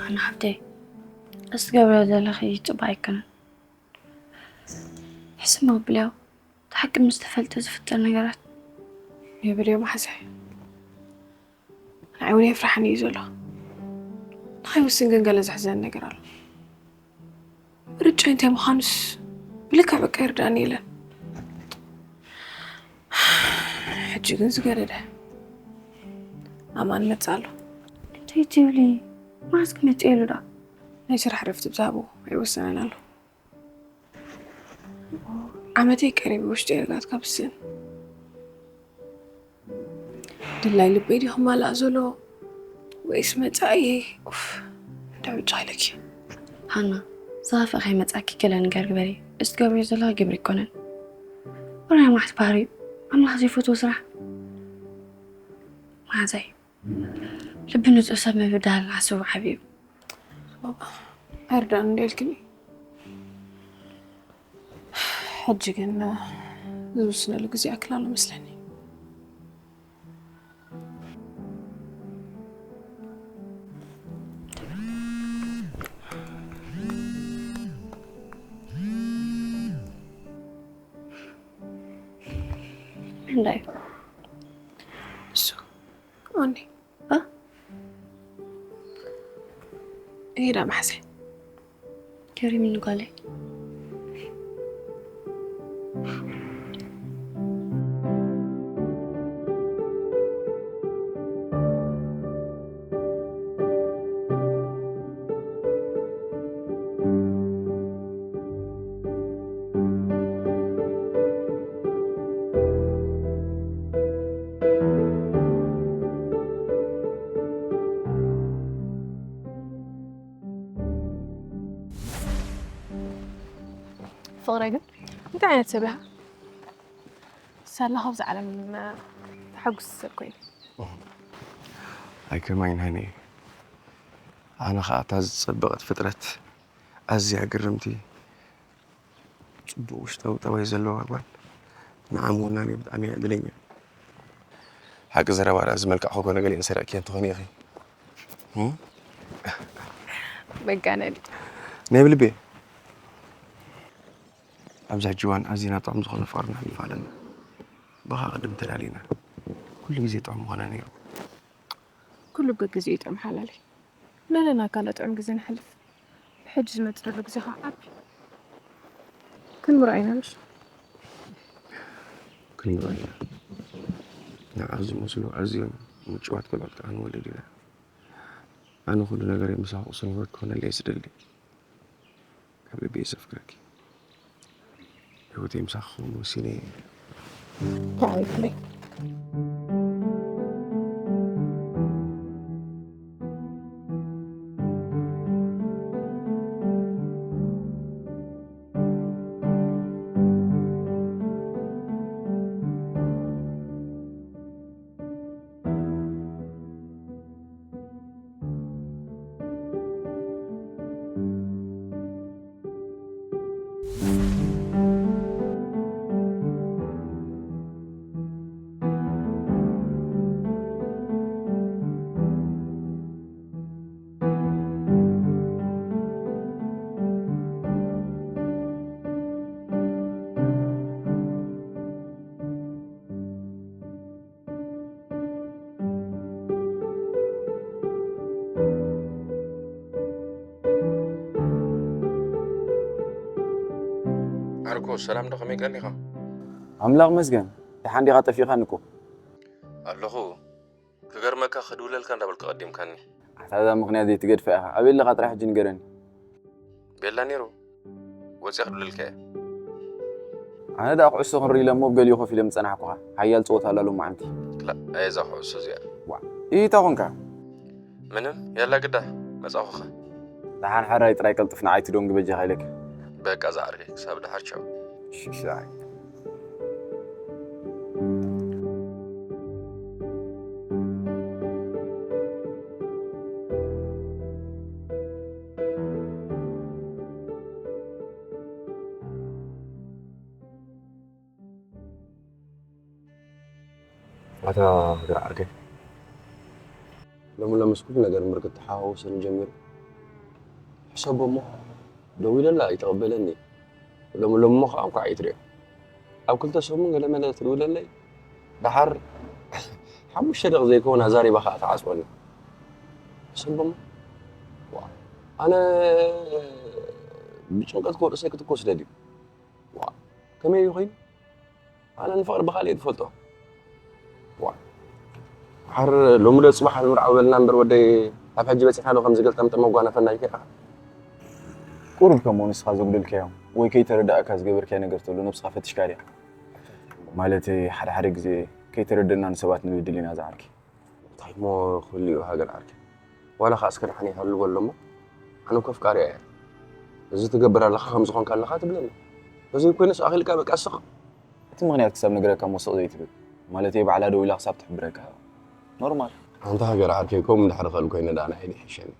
ኣነ ሓፍተይ፣ እስ ትገብርዮ ዘለኺ ጽቡቅ ኣይኮነን። ሕስም ኣብልዮ፣ እቲ ሓቂ ምስ ተፈልጠ ዝፍጠር ነገራት። የብልዮ መሓዛይ፣ ንዓይ እውን የፍርሓኒ እዩ ዘሎ። ንኸይውስን ግን ገለ ዘሕዘን ነገር ኣሎ። ምርጫይ እንታይ ምዃኑስ ብልክዕ በቃ ይርዳእኒ የለን። ሕጂ ግን ዝገደደ ኣማን መጽእ ኣሎ። እንታይ ትብሊ? መዓስ ክመጽእ ኢሉ ደኣ? ናይ ስራሕ ረፍቲ ብዝሃቦ ኣይወሰነን ኣሎ። ዓመተይ ቀሪቡ ውሽጢ ርጋት ካብ ስን ድላይ ልበይ ድዩ ክማላእ ዘሎ ወይስ መጻኢ? ኡፍ፣ እንዳ ዕጫ ኢለኪ። ሃና፣ ዝኸፍእ ከይመጻኪ ገለ ነገር ግበሪ። እዚ ትገብርዮ ዘለኺ ግብሪ ኣይኮነን። ወላ ናይ መዓት ባህሪ እዩ። ኣምላኽ ዘይፈትዎ ስራሕ። መሓዛይ፣ ልቢ ንጹህ ሰብ ምብዳል ዓስቡ ዓቢ እዩ። ኣይርዳእን እንደ ኢልክኒ። ሕጂ ግን ዝውስነሉ ግዜ ኣክል ኣሎ መስለኒ። እንታይ? እሱ ኦኒ። እ? ይሄዳ መሓዘይ። ገሪምኒ ጓለይ። ፍቕረይ ግን እንታይ ዓይነት ሰብ ኢኻ? ሳላ ካብዚ ዓለም ተሓጉስ ሰብ ኮይኑ። ኣይከማይን ሃኒ። ኣነ ኸኣ እታ ዝጸበቐት ፍጥረት ኣዝያ ግርምቲ ጽቡቕ ውሽጣዊ ጠባይ ዘለዋ ጓል ንዓ ምውናነይ ብጣዕሚ እየ ዕድለኛ። ሓቂ ዘረባ ደኣ ዝመልክዕኺ ኮነ ገሊአን ሰሪቕክየን ትኾኒ ኢኺ። እም? መጋነኒ። ናይ ብልቤ። ኣብዚ ሕጂ እዋን ኣዚና ጥዑም ዝኾነ ፍቕሪ ነሕልፍ ኣለና። ብኻ ቅድም ተላሊና። ኩሉ ግዜ ጥዑም ምኾነ ነይሩ። ኩሉ ብግዜኡ ይጥዕም ሓላለይ። ነለና ካልእ ጥዑም ግዜ ነሕልፍ። ብሕጂ ዝመጽእ ዘሎ ግዜ ኸዓ ዓቢ። ክንምርዖ ኢና ምሽ? ክንምርዖ ኢና። ንዓኽ ዝመስሉ ኣዝዮም ምጭዋት ቆልዑት ከኣ ንወልድ ኢና። ኣነ ኩሉ ነገረይ ምሳኺ ቅሱን ህይወት ክኾነለይ እየ ዝደሊ። ካብ ልቢ እየ ዘፍቅረኪ። ህይወተይ ምሳኺ ክኸውን ወሲነ እየ። ዓርኩ፣ ሰላም ዶ? ከመይ ቀኒኻ? ኣምላኽ መስገን። ደሓን ዲኻ? ጠፊእካኒ እኮ። ኣለኹ። ክገርመካ፣ ክድውለልካ እንዳበልኩ ቀዲምካኒ። ኣታ እዛ ምኽንያት ዘይትገድፋ ኢኻ። ኣበይ ኣለኻ ጥራሕ ሕጂ ንገረኒ። ቤላ ነይሩ። ወፂኣ ክድውለልካ እየ። ኣነ ደኣ ኩዕሶ ክንርኢ ኢለ እሞ፣ ብገሊኡ ኮፍ ኢለ ምጸናሕኩኻ። ሓያል ጸወታ ኣላ ሎማዓንቲ። ክላእ፣ ኣየ እዛ ኩዕሶ እዚኣ። ዋ፣ ኢታ ኾንካ? ምንም፣ ያላ ግዳ፣ መጻኹኻ። ደሓን ሓራይ ጥራይ ቀልጥፍ ንዓይ ትደንጉ በጃኻ ኢለካ። በቃ ዝዓርከይ፣ ክሳብ ደሓር ቻው። ሽሻይ። ኣታ ግርዓርከይ፣ ሎሚ ሎምስ ኩሉ ነገር ምርግት ተሓዋውሰኒ ጀሚሩ። ሕሰቦ እሞ ደዊለላ ኣይተቐበለኒ። ሎሚ ሎሚ እሞ ከዓ እንኳዕ ኣይትሪኦ። ኣብ ክልተ ሰሙን ገለመለ ትድውለለይ። ደሓር ሓሙሽተ ደቕ ዘይከውን ኣዛሪባ ከዓ ትዓፅወኒ። ሕሰቦ እሞ ዋ፣ ኣነ ብጭንቀት ክወርእሰይ ክትኮስ ደልዩ። ዋ፣ ከመይ እዩ ኮይኑ? ኣነ ንፍቕሪ ብኻልእ እየ ዝፈልጦ። ዋ፣ ሓር ሎሚ ዶ ፅባሕ ንምርዓው በልና እምበር ወደይ፣ ኣብ ሕጂ በፂሕና ዶ ከምዚ ገልጠምጠም መጓነፈና ኢልካ ኢኻ? ቁሩብ ከሞ ንስኻ ዘጉደልካዮ ወይ ከይተረዳእካ ዝገበርካዮ ነገር ተሎ ነብስኻ ፈትሽካ ድያ? ማለት ሓደ ሓደ ግዜ ከይተረደና ንሰባት ንብድል ኢና ዝዓርኪ። እንታይ እሞ ክህሉ እዩ ሃገር ዓርኪ? ዋላ ኸዓ እስከ ደሓን ይሃሉ በሎ እሞ፣ ኣነ እኮ ኣፍቃሪያ እየ። እዚ ትገብር ኣለኻ ከም ዝኾንካ ኣለኻ ትብለኒ። ተዘይኮይነስ ኣኺልካ በቃ ስቕ። እቲ ምኽንያት ክሳብ ነግረካ እሞ ስቕ ዘይትብል። ማለት እየ ባዕላ ደው ኢላ ክሳብ ትሕብረካ። ኖርማል። ኣንታ ሃገር ዓርከይ ከምኡ እንድሕር ኽእል ኮይነ ደኣ ንዓይ ይሕሸኒ።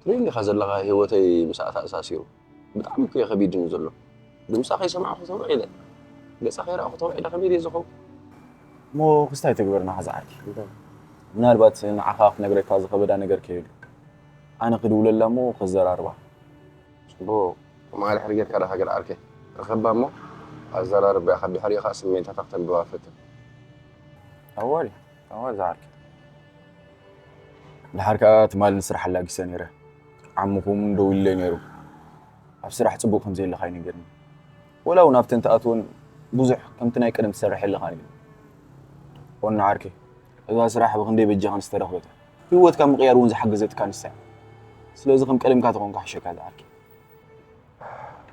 ትርእዮ እንዲኻ ዘለኻ ህይወተይ ምስኣ ተኣሳሲሩ። ብጣዕሚ እኮ እዩ ከቢድኒ ዘሎ። ድምፃ ከይሰማዕኹ ተውዒለ፣ ገፃ ከይረኣኹ ተውዒለ ከመይ ድየ ዝኸውን? እሞ ክስታይ ተግበርና ኸዚ ዓርኪ። ምናልባት ንዓኻ ክነግረካ ዝኸበዳ ነገር ከይህሉ። ኣነ ክድውለላ እሞ ከዘራርባ። ጽቡቕ። መዓል ሕርጌትካ ዳኻ ገለ ዓርከይ። ርኸባ እሞ ኣዘራርባያ ካብ ድሕሪኡ ኸኣ ስሜታታ ክተንብባ ፈትን። ኣዋል፣ ኣዋል ዝዓርከይ። ድሓር ከኣ ትማሊ ንስራሕ ኣላጊሰ ነይረ። ዓምኹም ደዊሉለይ ነይሩ። ኣብ ስራሕ ጽቡቕ ከም ዘየለኻ ይነገርኒ። ወላ እውን ኣብተን ትኣትወን ብዙሕ ከምቲ ናይ ቀደም ትሰርሕ የለኻን ኢሉ። ኦና ዓርከይ፣ እዛ ስራሕ ብኽንደይ በጃኽን ዝተረኽበት እያ። ህይወትካ ምቕያር እውን ዝሓገዘትካ ንሳ እያ። ስለዚ ከም ቀደምካ ተኾንካ ሕሸካ እዛ ዓርከይ።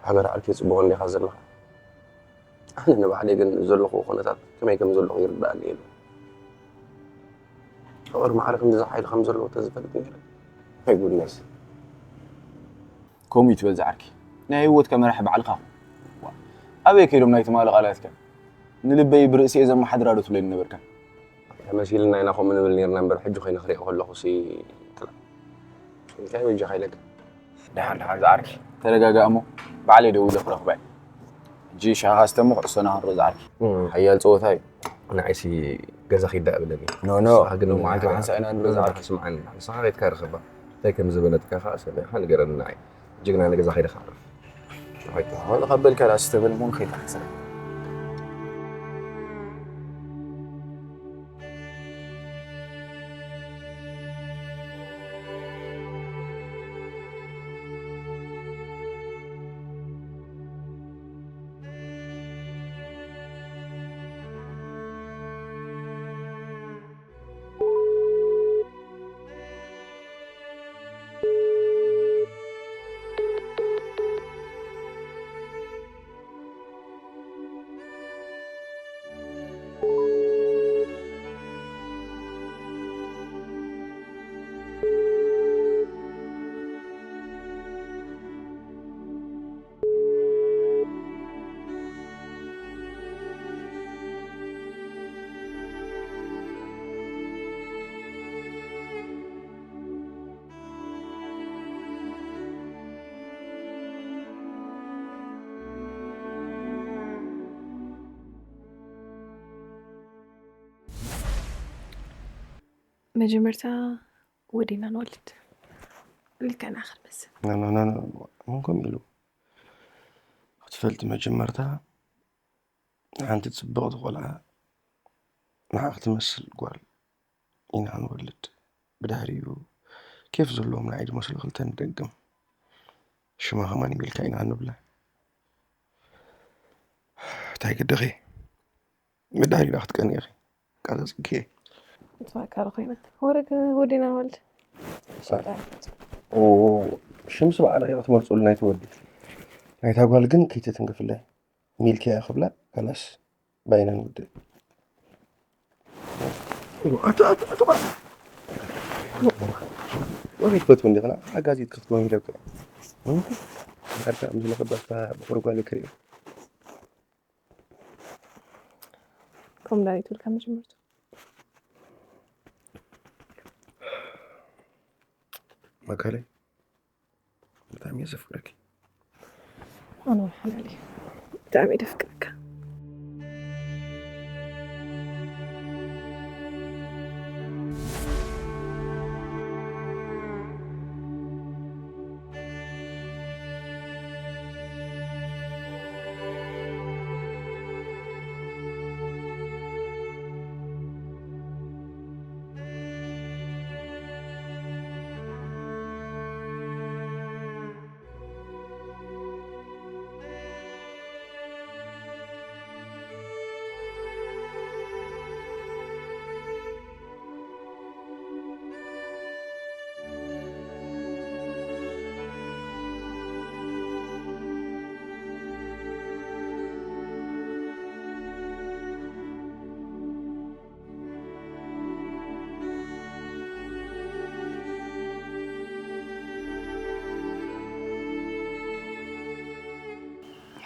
ሃገር ዓርከይ ጽቡቕ እንዲኻ ዘለኻ። ኣነ ንባዕለይ ግን ዘለኹዎ ኩነታት ከመይ ከም ዘለኹ ይርድኣኒ የለን። ፍቕሪ ማዕረ ክንድዚ ሓይሊ ከም ዘለዎ ተዝፈልጥ ነይረ። My goodness። ከምኡ ይትበል ዝዓርኪ። ናይ ህይወትካ መራሒ ባዕልኻ። ዋ፣ ኣበይ ከይዶም ናይ ትማሊ ቃላትካ? ንልበይ ብርእሲ'የ ዘመሓድራ ዶ ትብለኒ ነበርካ? ተመሲልና ኢና ከምኡ ንብል ነይርና እምበር፣ ሕጂ ኮይነ ክሪኦ ከለኹ ሲ ጥላ። እንታይ በጃኻ ኢለካ? ደሓን፣ ደሓን ዝዓርከይ። ተረጋጋእ እሞ ባዕለይ ደዊለ ክረኽባ እየ። ሕጂ ሻሂኻ ስተ እሞ ኩዕሶና ክንርኢ ዝዓርከይ። እም። ሓያል ጸወታ እዩ። ንዓይሲ ገዛ ኪዳ እብለኒ። ኖ፣ ኖ። ንስኻ ግን ሎማዓንቲ ሓንሳእ ኢና ንርኢ ዝዓርከይ። ስምዓኒ። ንስኻ ከይድካ ርኸባ። እንታይ ከም ዝበለትካ ኸኣ ሰሚዕካ ንገረኒ ንዓይ። ጅግና ንገዛ ከይደ ክዓርፍ። ራሕዋይታ። ወላ ካብ በልካ ዳስ ተበል እሞ ንኸይድ ሓንሳእ። መጀመርታ ወዲና ንወልድ። ልክዕና ክንመስል። ኖ፣ ኖ፣ ኖ፣ ኖ። መን ከምኡ ኢሉ? ክትፈልጢ መጀመርታ ሓንቲ ጽብቕቲ ቆልዓ ንዓኺ ትመስል ጓል ኢና ንወልድ። ብድሕሪኡ ኬፍ ዘለዎም ንዓይ ዝመስሉ ክልተ ንደግም። ሽማ ከማን ይብልካ ኢና ንብላ። እንታይ ግድኺ? ብድሕሪኡ ክትቀኒ ኢኺ። ቃዛ ጽጌ። ተፈቃሪ ኮይና። ወረግ ወዲና ንወልድ። ኦ፣ ሽምስ በዓል ኢኻ ትመርጽሉ ናይቲ ወዲ። ናይታ ጓል ግን ከይትትንክፍለይ። ሚልክያ ክብላ፣ ከላስ ባይና ንውድእ። ኣቶ፣ ኣቶ፣ ኣቶ፣ ኣቶ፣ ወሬ ትፈትው እንዲኻ፣ ሓጋዚት ክትኮን ኢለካ። ዳርጋ ምስ ለኸባካ ብቑሪ ጓል ክርኢ። ከምኡ ዳን ይትብልካ መጀመርቱ። መካለይ። ብጣዕሚ እየ ዘፍቅረኪ። ኣነ እውን ሓላል እዩ። ብጣዕሚ እየ ደፍቅረካ።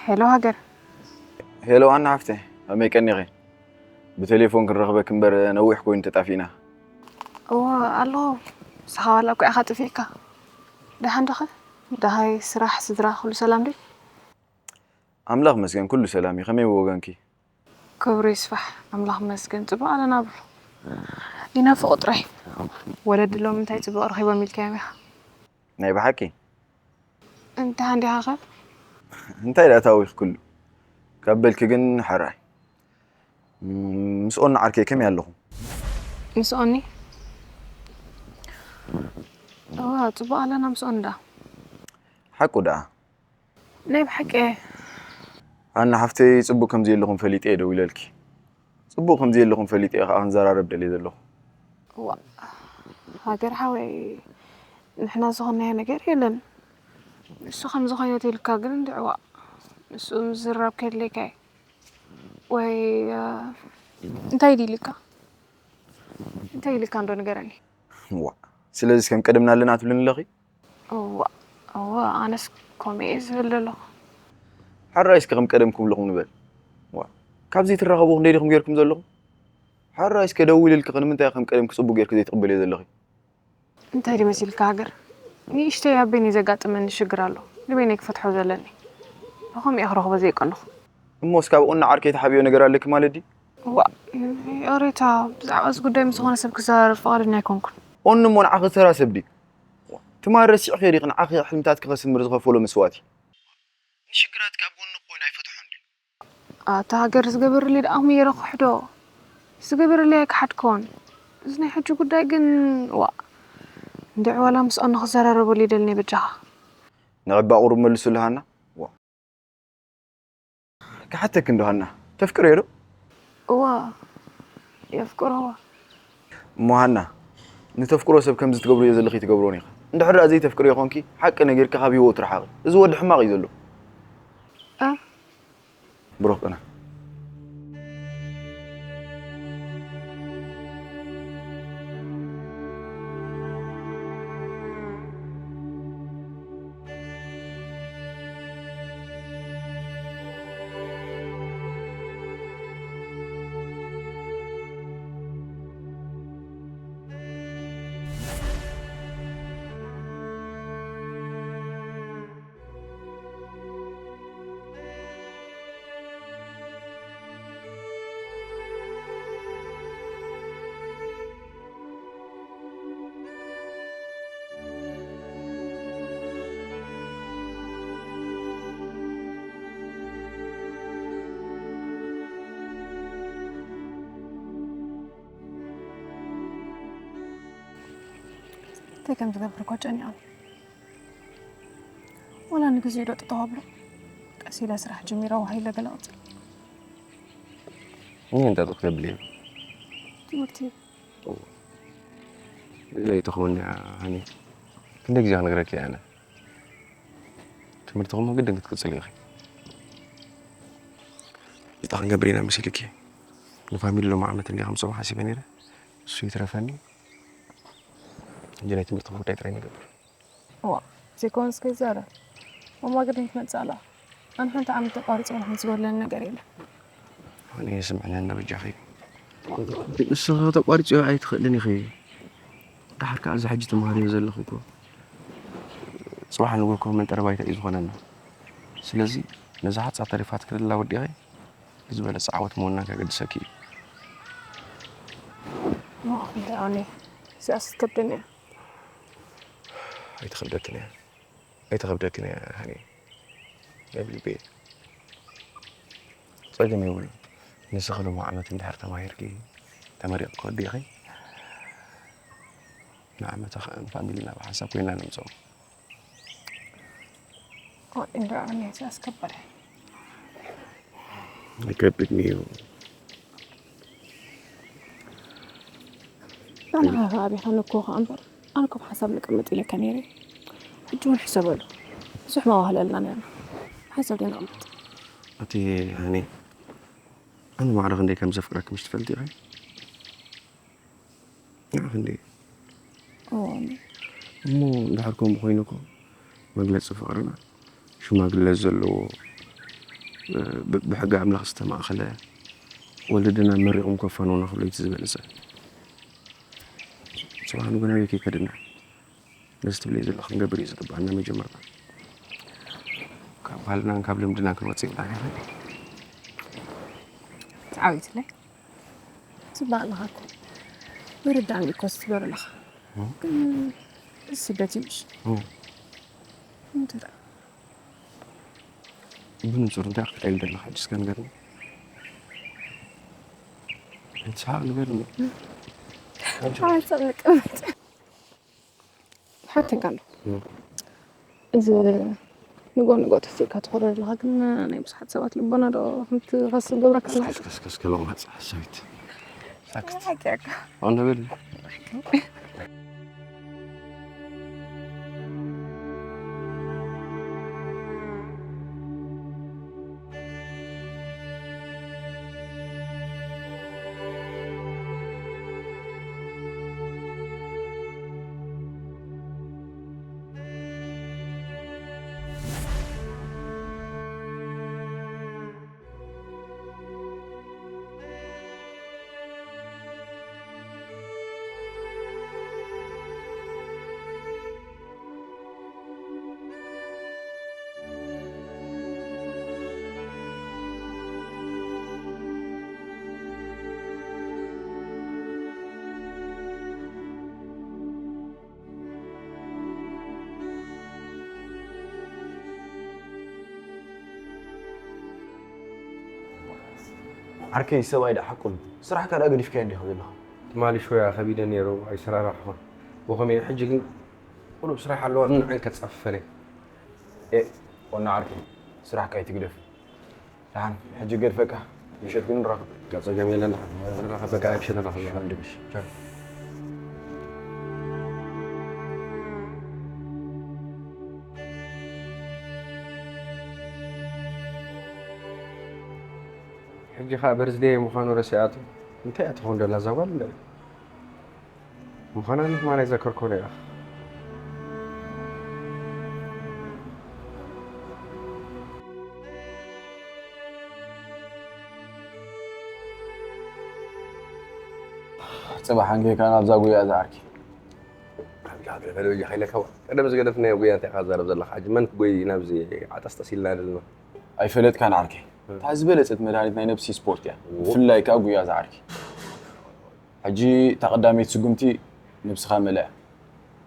ሄሎ ሃገር። ሄሎ ኣና ሓፍተይ፣ ከመይ ቀኒኺ? ብቴሌፎን ክንረኽበክ እምበር ነዊሕ ኮይኑ ተጣፊእና። እወ ኣለኹ። ንስኻ ዋላ እኮ ኢኻ ጠፊእካ። ደሓን ዲኻ? ደሃይ፣ ስራሕ፣ ስድራ ኩሉ ሰላም ድዩ? ኣምላኽ መስገን ኩሉ ሰላም እዩ። ከመይ ብወገንኪ? ክብሩ ይስፋሕ፣ ኣምላኽ መስገን ጽቡቕ ኣለና ብሉ። ይናፍቑ ጥራይ። ወለዲ ሎም እንታይ ጽቡቕ ረኺቦም ኢልካዮም ኢኻ? ናይ ብሓቂ? እንታይ እንዲኻ ከ? እንታይ ደኣ ታዊኽ ኩሉ? ካብ በልኪ ግን ሕራይ። ም-፣ ምስ ኦኒ ዓርከይ ከመይ ኣለኹም? ምስ ኦኒ? እዋ፣ ጽቡቕ ኣለና ምስ ኦኒ ደኣ። ሓቁ ደኣ? ናይ ብሓቂ እየ። ሃና ሓፍተይ፣ ጽቡቕ ከም ዘየለኹም ፈሊጠ እየ ደዊለልኪ። ጽቡቕ ከም ዘየለኹም ፈሊጠ እየ ከኣ ክንዘራረብ ደልየ ዘለኹ። እዋ፣ ሃገር ሓወይ፣ ንሕና ዝኾንናዮ ነገር የለን። ንሱ ከም ዝኾነ ኢልካ ግን እንድዕዋ፣ ንሱ ምዝራብ ከድልየካ እዩ። ወይ፣ እ፣ እንታይ ድዩ ኢልካ? እንታይ ኢልካ እንዶ ንገረኒ። እዋ፣ ስለዚስ ከም ቀደምና ኣለና ትብልኒ ኣለኺ? እዋ፣ እዋ፣ ኣነስ ከምኡ እየ ዝብል ዘለኹ። ሕራይ እስከ ከም ቀደም ክብልኹም ንበል። እዋ፣ ካብ ዘይትራኸቡ ክንደይ ዲኹም ጌርኩም ዘለኹም? ሕራይ እስከ ደዊልልኪ ከ ንምንታይ ከም ቀደም ክጽቡቕ ጌርኪ ዘይትቕበልዮ ዘለኺ? እንታይ ድዩ መሲልካ ሃገር? ንእሽተይ ኣብ በይነይ ዘጋጥመኒ ሽግር ኣሎ። ንበይነይ ክፈትሖ ዘለኒ። ብኸምኡ እየ ክረኽቦ ዘይቀንኹ። እሞ እስካብ ኦኒ ዓርከይ ትሓብዮ ነገር ኣለኪ ማለት ድዩ? እዋእ፣ ኦሬታ፣ ብዛዕባ እዚ ጉዳይ ምስ ዝኾነ ሰብ ክዘራረብ ፍቓደኛ ኣይኮንኩን። ኦኒ እሞ ንዓኺ ተራ ሰብ ድዩ? ትማል ረሲዕክዮ ዲኺ ንዓኺ ሕልምታትኪ ከስምር ዝኸፈሎ መስዋእቲ? ንሽግራትኪ ኣብ ጎንኺ ኮይኑ ኣይፈትሖን ድዩ? ኣታ ሃገር፣ ዝገበረለይ ደኣ ከመይ ገይረ ክሕዶ? ዝገበረለይ ኣይከሓድኩን። እዚ ናይ ሕጂ ጉዳይ ግን፣ ዋእ፣ እንድዒ ዋላ ምስኦ ንኽዘራረበሉ ይደልኒ በጃኻ። ንዕባ ቁሩብ መልሱሉ ሃና። ዋእ። ክሓተኪ እንዶ ሃና፣ ተፍቅርዮ ዶ? እዋ፣ የፍቅሮ እዋ። እሞ ሃና፣ ንተፍቅሮ ሰብ ከምዚ ትገብርዮ ዘለኺ ትገብሮን ኢኺ። እንድሕር ደኣ ዘይተፍቅርዮ ኾንኪ፣ ሓቂ ነጊርኪ ካብ ህይወቱ ርሓቒ። እዚ ወዲ ሕማቕ እዩ ዘሎ። እ? ብሩኽ ቅነ። እንታይ ከም ዝገብር እኮ ጨኒቐኒ። ወላ ንግዜኡ ዶ ጠጠው ኣብሎ? ቀስ ኢለ ስራሕ ጀሚረ፣ ዋህ ኢለ ገለ ቅጽል። እኔ እንታይ ክትገብር እየ? ትምህርቲ። ዘይትኸውን እያ ሃኒ። ክንደይ ግዜ ክነግረኪ እየ ኣነ። ትምህርትኹም ግድን ክትቅጽል ኢኺ። እንታይ ክንገብር ኢና መሲልኪ? ንፋሚሊ ሎሚ ዓመት እንዲያ ከምጽኦም ሓሲበ ነይረ። እሱ ይትረፈኒ። ሕጂ ናይ ትምህርትኹም ጉዳይ ጥራይ ንገብር። እዋ፣ ዘይኮነስ ከይዛረብ። ማማ ግድን ትመጽእ ኣላ። ኣነ ሓንቲ ዓመት ተቋሪጸ ኢለ ከምዝበለኒ ነገር የለን። ኣነ ስምዕኒ እንዶ በጃኺ። ንስኺ ከተቋሪጽዮ ኣይትኽእልን ኢኺ። ደሓር ከኣ እዚ ሕጂ ትመሃርዮ ዘለኺ እኮ ጽባሕ ንግሆ እኮ መንጠሪ ባይታ እዩ ዝኾነና። ስለዚ ነዛ ሓጻር ተሪፋትኪ ዘላ ወዲኺ ዝበለጸ ዓወት ምውናን ከገድሰኪ እዩ። ዋ፣ እንዳ ኣነ እዚኣስ ትከብደኒ እያ። ኣይትኸብደክን እያ። ኣይትኸብደክን እያ ሃኒ። ናይ ብልቢ እየ። ጸገም የብሉን። ንስኺ ሎሚ ዓመት እንድሕር ተማሂርኪ ተመሪቕኪ ወዲእኺ፣ ንዓመታ ኸኣ ንፋሚሊና ብሓንሳብ ኮይና ነምጽኦ። ኦ፣ እንዳ ኣነ እዚኣስ ከባድ እያ። ኣይከብድን እዩ። ንዓኻ ከኣ ኣቢኻ ንኮ ከኣ እምበር፣ ኣነ እኮ ብሓንሳብ ንቀመጥ ኢለካ ነይረ። ሕጂ እውን ሕሰበሉ። ብዙሕ መዋህለልና ነርና። ብሓንሳብ ዶ ንቐመጥ? ኣቲ ሃኒ፣ ኣነ ማዕረ ክንደይ ከም ዘፍቅረኪ ምሽ ትፈልጢ ኢኺ? ንዓኺ እንድየ። እዋኒ። እሞ እንድሕር ከምኡ ኮይኑ እኮ መግለጺ ፍቕርና ሽማግለ ዘለዎ ብ- ብሕጊ ኣምላኽ ዝተማእኸለ ወለድና መሪቖም ከፋንዉና ክብሎ እቲ ዝበለጸ። ጽባሕ ንግሆ ናበይ ከይከድና ነዚ ትብለይ ዘለኺ ክንገብር እዩ ዝግባኣና። መጀመርታ ካብ ባህልናን ካብ ልምድናን ክንወጽእ ይብላና። ተዓዊትለይ ጽባቕ ኣለኻ እኮ። ምርዳእኒ እኮ እዚ ትገብር ኣለኻ። ግን እዚ ስደት እዩ ምሽ? እንታይ ደኣ? ብንጹር እንታይ ክትሪኢ ደለኻ? ሕጂ እስከ ንገርኒ። ንስሓቕ ንገርኒ። ሓሳብ ንቀመጥ። ሓተካ ኣሎ። እዚ ንጎ ንጎ ተሲእካ ትኾዶ ዘለኻ ግን ናይ ብዙሓት ሰባት ልቦና ዶ ከምቲ ከስብ ገብረካ ኣለካ? ከስከስከስ ከለቑ መጽ ሓሳዊት። ሳክት። ሓቂካ። ኣነ በል። ዓርከይ ሰብኣይ ደኣ ሓቁ እዩ። ስራሕካ ደኣ ገዲፍካዮ እንዲኻ ዘለኻ። ትማሊ ሾያ ከቢደ ነይሩ ኣይሰራራሕኹን። ብኸመይ ሕጂ ግን ቁሩብ ስራሕ ኣለዋ ንዓን ከጻፍፈን እየ። ኤ ወና ዓርከይ ስራሕካ ኣይትግደፍ። ደሓን ሕጂ ገድፈካ ምሸት ግን ንራኸብ። ጸገም የለን ደሓን ንራኸብ በቃ ምሸት ንራኸብ። ቻው። ሕጂ ኸኣ በርዝደይ ምዃኑ ረሲኣቶ እንታይ እያ ትኸውን ደላ እዛ ጓል? ምዃና ንሕማን ኣይዘከርኮን እያ። ጽባሕ ኣንጊህካ ናብዛ ጉያ እዛ ዓርኪ። ኣንታ ሃገረ በለ በጃኻ ኢለካ እዋ። ቀደም ዝገደፍናዮ ጉያ እንታይ ኢኻ ትዛረብ ዘለኻ? ሕጂ መን ክጎይ ናብዚ ዓጠስጠስ ኢልና ዘለና? ኣይፈለጥካን ዓርከይ። እታ ዝበለጸት መድሃኒት ናይ ነብሲ ስፖርት እያ። ብፍላይ ከኣ ጉያ እዛ ዓርኪ። ሕጂ እታ ቀዳመይቲ ስጉምቲ ነብስኻ መልኣ።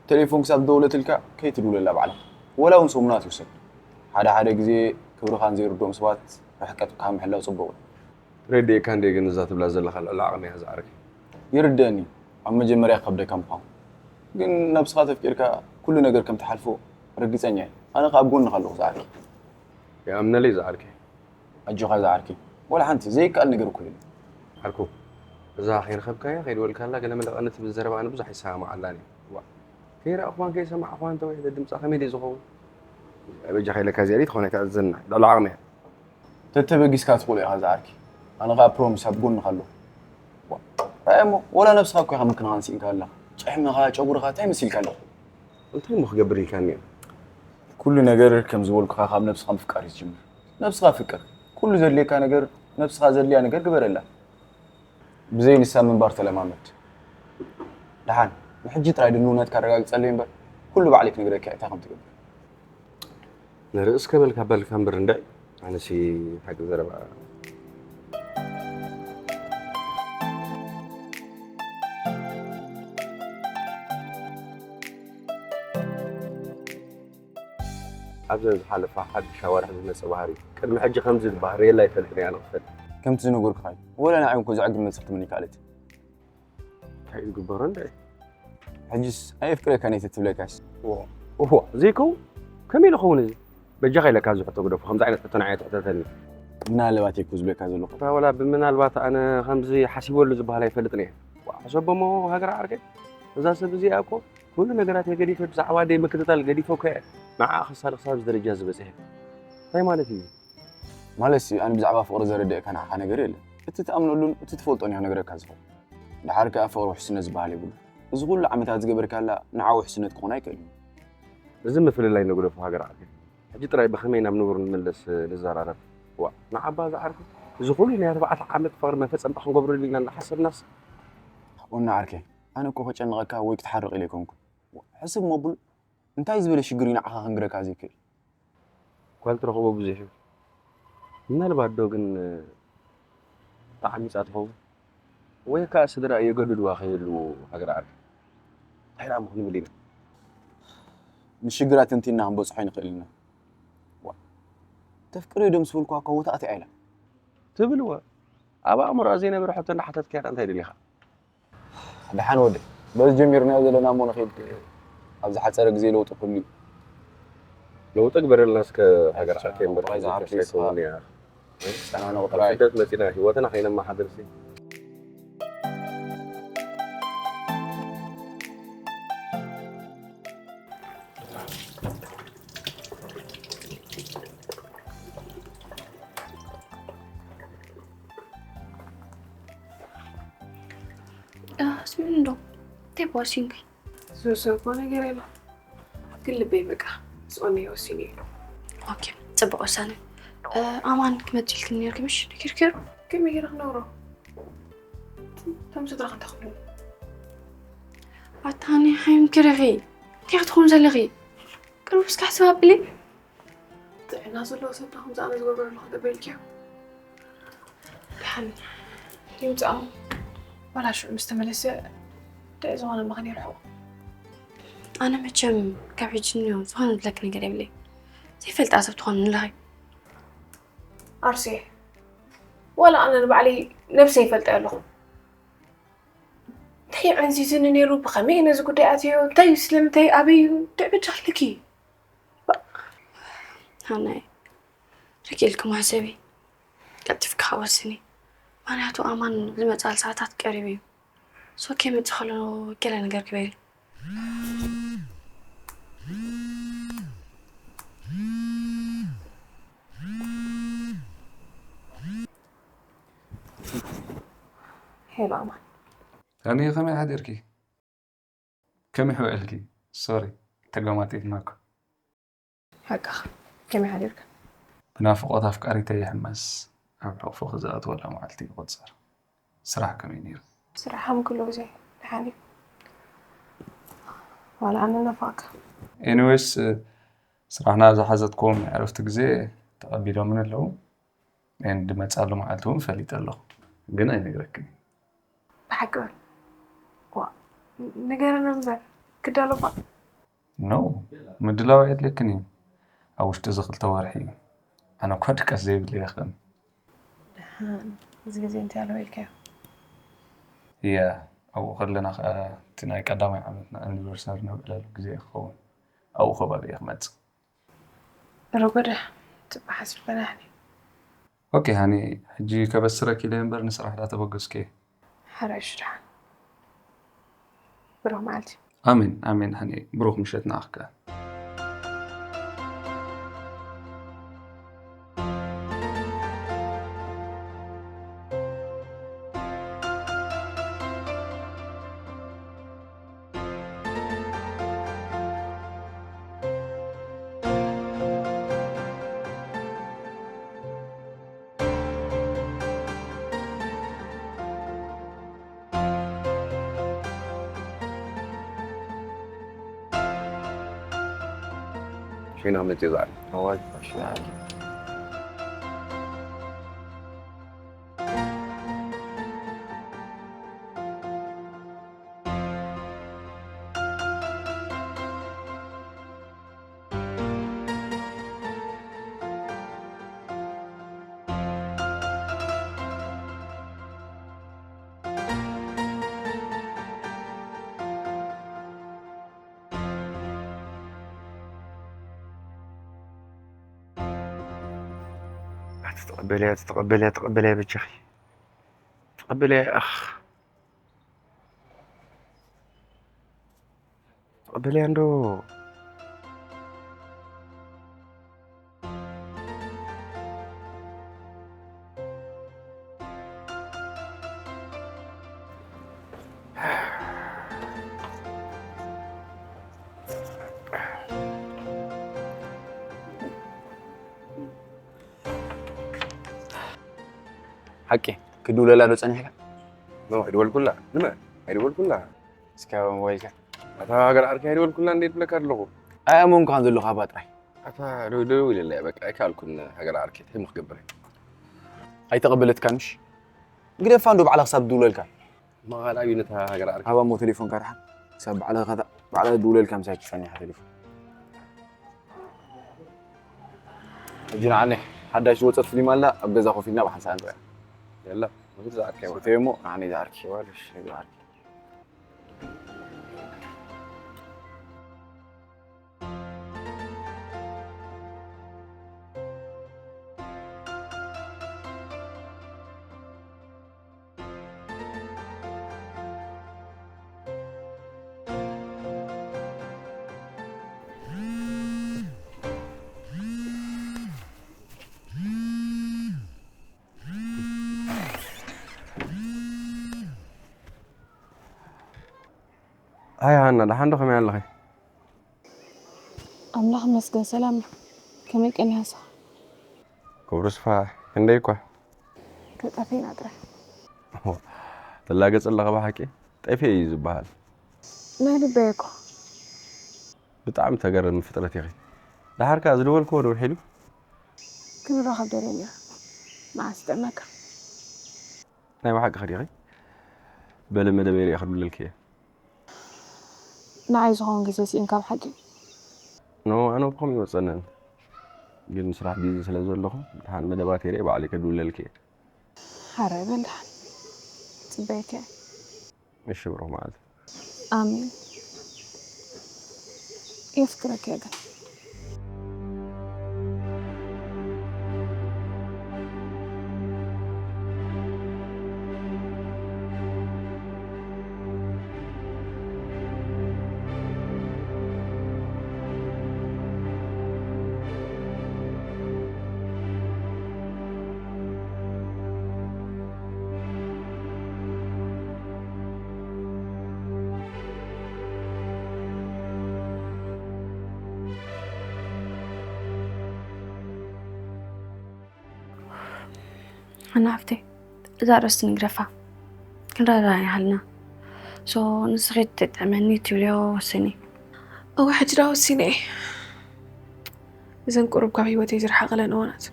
ቴሌፎን ክሳብ ዝደወለትልካ ከይትድውለላ ባዕልኻ። ወላ እውን ሰሙናት ይውሰድ። ሓደ ሓደ ግዜ ክብርኻ ንዘይርድኦም ሰባት ርሕቀትካ ምሕላው ጽቡቕ እዩ። ተረዲኤካ እንድየ ግን እዛ ትብላ ዘለኻ ልዕሊ ዓቕሚ እያ ዝዓርከይ። ይርደኣኒ ኣብ መጀመርያ ክኸብደካ ምዃኑ። ግን ነብስኻ ተፍቂርካ ኩሉ ነገር ከም ትሓልፎ ርግጸኛ እየ። ኣነ ከኣ ኣብ ጎንኻ ኣለኹ ዝዓርከይ። ይኣምነለይ ዝዓርከይ። ኣጆኻ ዝዓርከይ። ወላ ሓንቲ ዘይከኣል ነገር እኮ የለን። ዓርኩ እዛ ከይረኸብካያ ከይደወልካላ ገለመለ ቀንዲ ትብል ዘረባ ኣነ ብዙሕ ኣይሰማማዓላን እየ። ዋ ከይረኣኹዋን ከይሰማዕኹዋን ተውሒደ ድምጻ ከመይ ድዩ ዝኸውን? በጃኻ ኢለካ እዚኣ ድዩ ትኾን ኣይትኣዝዘና ልዕሊ ዓቕሚ እያ። ተተበጊስካ ትኽእሎ ኢኻ ዝዓርከይ። ኣነ ኸኣ ፕሮሚስ ኣብ ጎንኻ ኣለኹ። ዋ ራኣይ እሞ ወላ ነብስኻ እኮ ኢኻ ምክንኻን ስኢንካ ኣለኻ። ጭሕምኻ ጨጉርኻ እንታይ መሲልካ ኣለኻ? እንታይ እሞ ክገብር ኢልካኒ እየ? ኩሉ ነገር ከም ዝበልኩኻ ካብ ነብስኻ ምፍቃር እዩ ዝጅምር። ነብስኻ ፍቅር። ኩሉ ዘድልየካ ነገር ነብስኻ ዘድልያ ነገር ግበረላ። ብዘይ ንሳ ምንባር ተለማመድ። ደሓን ንሕጂ ጥራይ ድልውነትካ ኣረጋግጸለይ እምበር ኩሉ ባዕለይ ክነግረካ እየ እንታይ ከም ትገብር። ንርእስከ በልካ በልካ እምበር እንድዒ ኣነሲ ሓቂ ዘረባ። ኣብዘን ዝሓለፋ ሓድሽ ኣዋርሕ ዝመጸ ባህሪ ቅድሚ ሕጂ ከምዚ ዝበሃል ርኤላ ኣይፈልጥን እየ ኣነ ክፈልጥ። ከምቲ ዝነገርኩኻ እዩ። ወላ ንዓይ እውን እኮ ዘዕግብ መልሲ ክትህበኒ ኣይከኣለትን። እንታይ እዩ ዝግበሮ እንድዒ? ሕጅስ ኣየፍቅረካን እየ ተትብለካስ? እዎ ዘይከውን ከመይ ኢሉ ክኸውን እዚ? በጃኻ ኢለካ እዚ ሕቶ ግደፎ፣ ከምዚ ዓይነት ሕቶ ንዓይ ኣይትሕተተኒ። ምናልባት እየ እኮ ዝብለካ ዘለኹ። እታ ወላ ብምናልባት ኣነ ከምዚ ሓሲበሉ ዝበሃል ኣይፈልጥን እየ። ዋእ ሕሰቦ እሞ ሃገር ዓርከይ፣ እዛ ሰብ እዚኣ እኮ ኩሉ ነገራት እየ ገዲፈ ብዛዕባ ኣደይ ምክትታል ገዲፈ እኮ እየ ንዓኣ ከሳሊ ክሳብ እዚ ደረጃ እዚ በጺሐ። እንታይ ማለት እዩ? ማለትሲ ኣነ ብዛዕባ ፍቕሪ ዘረድኣካ ንዓኻ ነገር የለን። እቲ ትኣምነሉን እቲ ትፈልጦን እየ ክነግረካ ዝኽእል። ደሓር ከኣ ፍቕሪ ውሕስነት ዝበሃል የብሉን። እዚ ኩሉ ዓመታት ዝገበርካላ ንዓ ውሕስነት ክኾን ኣይክእልን እዩ። እዚ ምፍልላይ ንግደፎ ሃገር ዓርከይ። ሕጂ ጥራይ ብኸመይ ናብ ንቡር ንመለስ ንዘራረብ። ዋ ንዓባ ዝዓርኩ እዚ ኩሉ ናይ ኣርባዕተ ዓመት ፍቕሪ መፈጸምታ ክንገብረሉ ኢና እናሓሰብናስ። ኦና ዓርከይ፣ ኣነ እኮ ከጨንቐካ ወይ ክትሓርቕ ኢለ ኣይኮንኩን። ሕስብ መቡል እንታይ ዝበለ ሽግር እዩ ንዓኻ ከንግረካ ዘይክእል? ጓል ትረኽቦ ብዙሕ እዩ። ምናልባት ዶ ግን ተዓሚጻ ትኸውን? ወይ ከኣ ስድራ የገድድዋ ከይህልዉ ሃገር ዓርኪ። እንታይ ደኣ ክንብል ኢና? ንሽግራት እንቲና ክንበጽሖ ኣይንኽእል ኢና። ዋ፣ ተፍቅርዮ ዶ ምስ በልኩዋ እኳ ቦታ ኣትያ ኢላ። ትብልዎ ኣብ ኣእምሮኣ ዘይነበረ ሕቶ እንዳሓተትካያ እንታይ ደሊኻ? ደሓን ወደይ፣ በዚ ጀሚርናዮ ዘለና እሞ ንኺድ ኣብ ዝሓጸረ ግዜ ለውጢ ክህሉ እዩ። ለውጢ ግበረልና እስከ ሃገር ዓርከይ እምበር። ራይ ዝዓርኪ ኣይትኸውን እያ። ጸናነቑ ኣብ ጥራይ። ስደት መጺና ህይወትና ከይነመሓድርሲ። ስምዒ እንዶ እንታይ ዋሲንካ? ዝወሰንኩዎ ነገር የለን፣ ግን ልበይ በቃ ዝቐነየ ወሲኑ እዩ። ኦኬ፣ ፅቡቅ ውሳነ። ኣማን ክመፅእ ኢልክኒ ነርኪ ምሽ ነጊርክዮ? ከመይ ገይረ ክነግሮ? እቶም ስድራኽ እንታይ ክብሉ? ኣታ ሃኒ ሓይምክርኺ እንታይ ክትኾን ዘለኺ? ቅርብ እስካሕ ሰባብሊ ጥዕና ዘለዎ ሰብ ዶ ከምዚ ኣነ ዝገብሮ ኣለኹ ተበልክዮ? ደሓን ይምፅኦም፣ ዋላ ሽዑ ምስ ተመለሰ ድዕ ዝኾነ መኸን ይርሕቑ። ኣነ መቸም ካብ ሕጂ ንዮ ዝኾነ ዝብለኪ ነገር የብለይ። ዘይፈልጣ ሰብ ትኾን ኣለኺ። ኣርሴ፣ ዋላ ኣነ ንባዕለይ ነብሰይ ይፈልጠ ኣለኹ። እንታይ እዩ ዕንዚዝኒ ነይሩ? ብኸመይ ነዚ ጉዳይ ኣትዮ? እንታይ እዩ? ስለምንታይ? ኣበይ እዩ? ድዕ በጃ ኣለኪ። ሃናይ ርኪ ኢልክሞ ሕሰቢ። ቀልጢፍካ ወስኒ። ምኽንያቱ ኣማን ዝመፅኣል ሰዓታት ቀሪቡ እዩ። ሶ ከይመፅእ ከሎ ገለ ነገር ግበሪ። ሄሎ ኣማን። ሃኒ ከመይ ሓዲርኪ? ከመይ ሕውዕልኪ? ሶሪ ተገማጢጥና እኮ። ሓቅኻ ከመይ ሓዲርካ? ብናፍቖት ኣፍቃሪተይ ይሕመስ፣ ኣብ ሕቕፉ ክዝኣትወላ መዓልቲ ይቑጸር። ስራሕ ከመይ ነይሩ? ስራሕ ከም ኩሉ ግዜ ደሓን እዩ። ዋላ ኣነ ናፋቕካ። ኤኒዌይስ ስራሕና ዝሓዘትኩም ናይ ዕረፍቲ ግዜ ተቐቢሎምን ኣለዉ። እን ድመጻሉ መዓልቲ እውን ፈሊጠ ኣለኹ፣ ግን ኣይነግረክን። ብሓቂ በል። ዋ፣ ንገረኒ እምበር፣ ክዳሎ እባ። ኖ፣ ምድላው ኣየድልየክን እዩ። ኣብ ውሽጢ እዚ ክልተ ወርሒ እዩ። ኣነ እኳ ድቃስ ዘይብለይ ይኽእል። ደሓን፣ እዚ ግዜ እንታይ ኣለዎ ኢልካዮ? እያ፣ ኣብኡ ከለና ኸኣ እቲ ናይ ቀዳማይ ዓመትና ኣኒቨርሳሪ ነብዕለሉ ግዜ ክኸውን። ኣብኡ ከባቢ እየ ክመጽእ። ረጎደ፣ ጽቡቅ ሓሲብካ ናህኒ። ኦኬ ሃኒ፣ ሕጂ ከበስረኪ ኢለ እምበር ንስራሕ ዳተበገስኩ እየ። ሓራሽ ደሓን። ብሩኽ መዓልቲ። ኣሜን ኣሜን ሃኒ፣ ብሩኽ ምሸት ንዓኺ ከኣ። ሸይና መፅእ ዝዓል እዋይ ኣቲ ተቐበልያ፣ ኣቲ ተቐበልያ፣ ተቐበልያ በጃኺ። ተቐበልያ፣ ኣኽ። ተቐበልያ እንዶ። ሓቂ ክድውለላ ዶ ጸኒሕካ? ኖ ኣይደወልኩላ። ንመን ኣይደወልኩላ። እስከ ሞባይልካ ኣታ ሃገር ዓርከይ ኣይደወልኩላ እንዴ ትብለካ ኣለኹ። ኣያመንኩኻን ዘለኹ ኣባ ጥራይ። ኣታ ደው ደው ኢለላ በቃ ኣይካልኩን። ሃገር ዓርከይ እንታይ ክገብር ኣይተቐበለትካንሽ? ግደፋ እንዶ ባዕላ ክሳብ ድውለልካ። መቓላዊ ነታ ሃገር ዓርከይ ሃባ እሞ ቴሌፎንካ ደሓን ክሳብ ባዕላ ከታ ባዕላ ድውለልካ ምሳይ ትጸኒሓ ቴሌፎን። ሕጂ ንዓኒ ሓዳሽ ዝወጸት ፊልም ኣላ ኣብ ገዛ ኮፍ ኢልና ብሓንሳእ ንሪኣ። የላ ምግብ ዝዓርከይ ሰተዮ እሞ ንዓኒ ዝዓርኪ ዋልሽ ዝዓርኪ። ኣይ ሃና ደሓን ዶ ከመይ ኣለኺ? ኣምላኽ ይመስገን ሰላም እየ። ከመይ ቀኒኻ ንስኻ? ክብሩ ስፋ ክንደይ እኳ ተጠፊእና ጥራሕ። ትላገጽ ኣለኻ ብሓቂ? ጠፊኤ እዩ ዝበሃል። ናይ ልበይ እኮ። ብጣዕሚ ተገርሚ ፍጥረት ኢኺ። ደሓርካ ዝደወልክዎ ዶ ውሒዱ? ክንራኸብ ደልየ ነይረ። መዓስ ይጥዕመካ? ናይ ብሓቂ ኸዲኺ? በለ መደበይ ሪኣ ክድውለልኪ እየ። ንዓይ ዝኸውን ግዜ ስኢንካ ብሓቂ። ኖ ኣነ ብኸምኡ ይወፀንን ግን ስራሕ ቢዚ ስለ ዘለኹ ድሓን መደባት የርኢ ባዕለይ ከድውለልኪ እየ። ሓራይ በል ደሓን። ጽበየካ እየ። እሺ ብሩኽ መዓልቲ። ኣሜን። የፍቅረካ እየ ግን። ኣና ሃፍተይ እዛ ርእስቲ ንግደፋ ክንረዳዳእ ይሃልና ሶ ንስኺ ትጥዕመኒ ትብልዮ ወስኒ። እወ ሕጂ ዳ ወሲነ እየ። እዘን ቁሩብ ካብ ህይወተይ ዝረሓቐለን እዋናት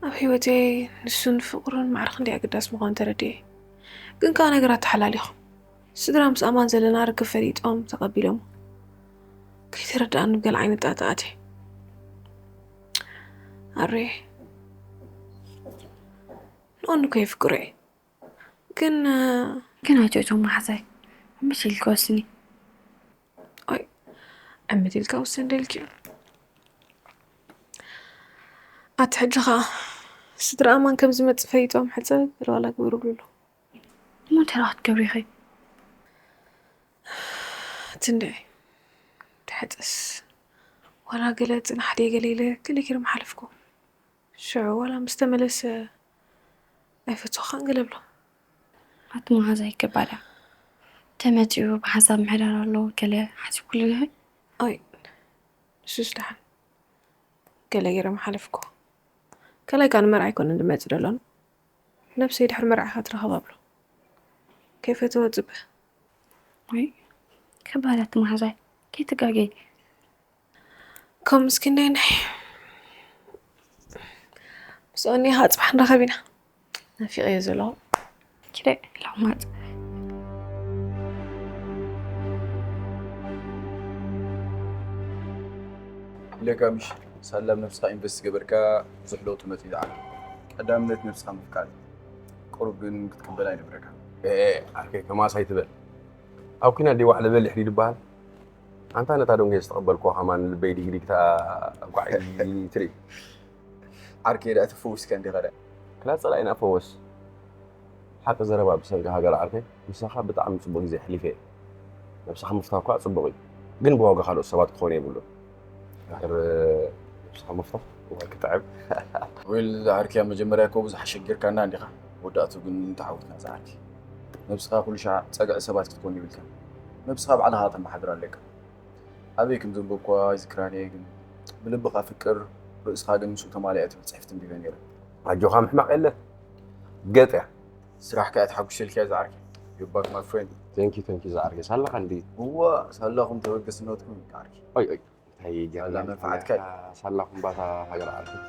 ኣብ ህይወተይ ንሱን ፍቕሩን ማዕረ ክንደይ ኣገዳሲ ምዃኑ ተረዲኤ። ግን ከኣ ነገራት ተሓላሊኹ። ስድራ ምስ ኣማን ዘለና ርክብ ፈሊጦም ተቐቢሎም ከይተረድኣኒ ብገለ ዓይነት ጣጣ ኣትየ። ኣሬ ንኦኒ እኮ የፍቅሮ እየ ግን ግን ኣይትእቶ መሓዛይ ዕምት ኢልኪ ወስኒ። ኦይ ዕምት ኢልካ ውሰን ደልኪ ኣቲ ሕጂ ኸዓ ስድራ ኣማን ከም ዝመጽእ ፈሊጦም ሕጽብ በል ዋላ ግበሩሉ ኣለዉ። እሞ እንታይ ደኣ ክትገብሪ ኢኺ? ትንድዒ ትሕጽስ ዋላ ገለ ጽናሕ ድየ ገለ ኢለ ገለ ገይረ ምሓለፍኩ። ሽዑ ዋላ ምስ ተመለሰ ኣይፈትወኻን ገለ እብሎ። ኣቲ መሓዛይ ከባዳ ተመጺኡ ብሓንሳብ ምሕዳር ኣሎ ገለ ሓሲብኩሉ ዲኺ? ኣይ ንሱስ ደሓን ገለ ገይረ ምሓለፍኩ። ካልኣይ ከኣ ንመርዓ ኣይኮነን ዝመጽእ ዘሎ ነብሰይ ድሕሪ መርዓ ኢኻ ትረኽባ እብሎ። ከይፈተወ ጽበ። ወይ ከባዳ ኣቲ መሓዛይ ከይትጋገይ። ከም ምስኪን ናይ ናይ ምስ ኦኒ ኢኻ ጽባሕ ንራኸብ ኢና። ናፊቐዮ ዘለኹ። ኪደ ላማጽ ኢለካ ምሽ ሳላ ኣብ ነብስኻ ኢንቨስት ገበርካ ብዙሕ ለውጢ መፅኡ ይለዓል። ቀዳምነት ነብስኻ ምፍቃር እዩ። ቁሩብ ግን ክትቅበል ኣይነበረካ። ዓርከይ ከማስ ኣይትበል። ኣብ ኲናት ድዩ ዋዕለ በሊሕ ድዩ ዝበሃል? ኣንታ ነታ ደንጎየ ዝተቐበልክዋ ከማን ልበይ ዲግዲግታ ጓዕ ትርኢ። ዓርከይ ደኣ ትፍውስካ እንዲኻ ደኣ። ክላ ጸላኢና ፈወስ። ሓቂ ዘረባ ብሰንኪ ሃገር ዓርከይ ምሳኻ ብጣዕሚ ጽቡቕ ግዜ ኣሕሊፈ እየ። ነብስኻ ምፍታው እኳ ጽቡቕ እዩ፣ ግን ብዋጋ ካልኦት ሰባት ክኾን የብሉን። ድሕር ነብስኻ ምፍታው እዋይ ክጥዕም። ዌል ዝዓርከይ ኣብ መጀመርያ እኮ ብዙሕ ኣሸጊርካና እንዲኻ፣ መወዳእትኡ ግን ተዓዊትና ዝዓርከይ። ነብስኻ ኩሉ ሻዕ ጸግዒ ሰባት ክትኮን የብልካን። ነብስኻ ባዕልኻ ከተመሓድራ ኣለካ። ኣበይ ከም ዘንበብኩዋ ኣይዝክራን እየ፣ ግን ብልብኻ ፍቅር፣ ርእስኻ ግን ምስኡ ተማሊኣ ትብል ጽሕፍቲ ኣንቢበ ነይረ። ኣጆኻ ምሕማቕ የለን። ገጥ እያ። ስራሕካ እያ ተሓጉሰልካ እያ ዝዓርከይ። You back my friend. Thank you, thank you ዝዓርከይ። ሳላኻ እንዲ? እዋ፣ ሳላኹም ተበገስነትኩም እዩ ዝዓርከይ። ኦይ፣ ኦይ። እንታይ ሳላ ጌርና? መንፈዓትካ እዩ። ሳላኹም ባታ ሃገር ዓርከይ።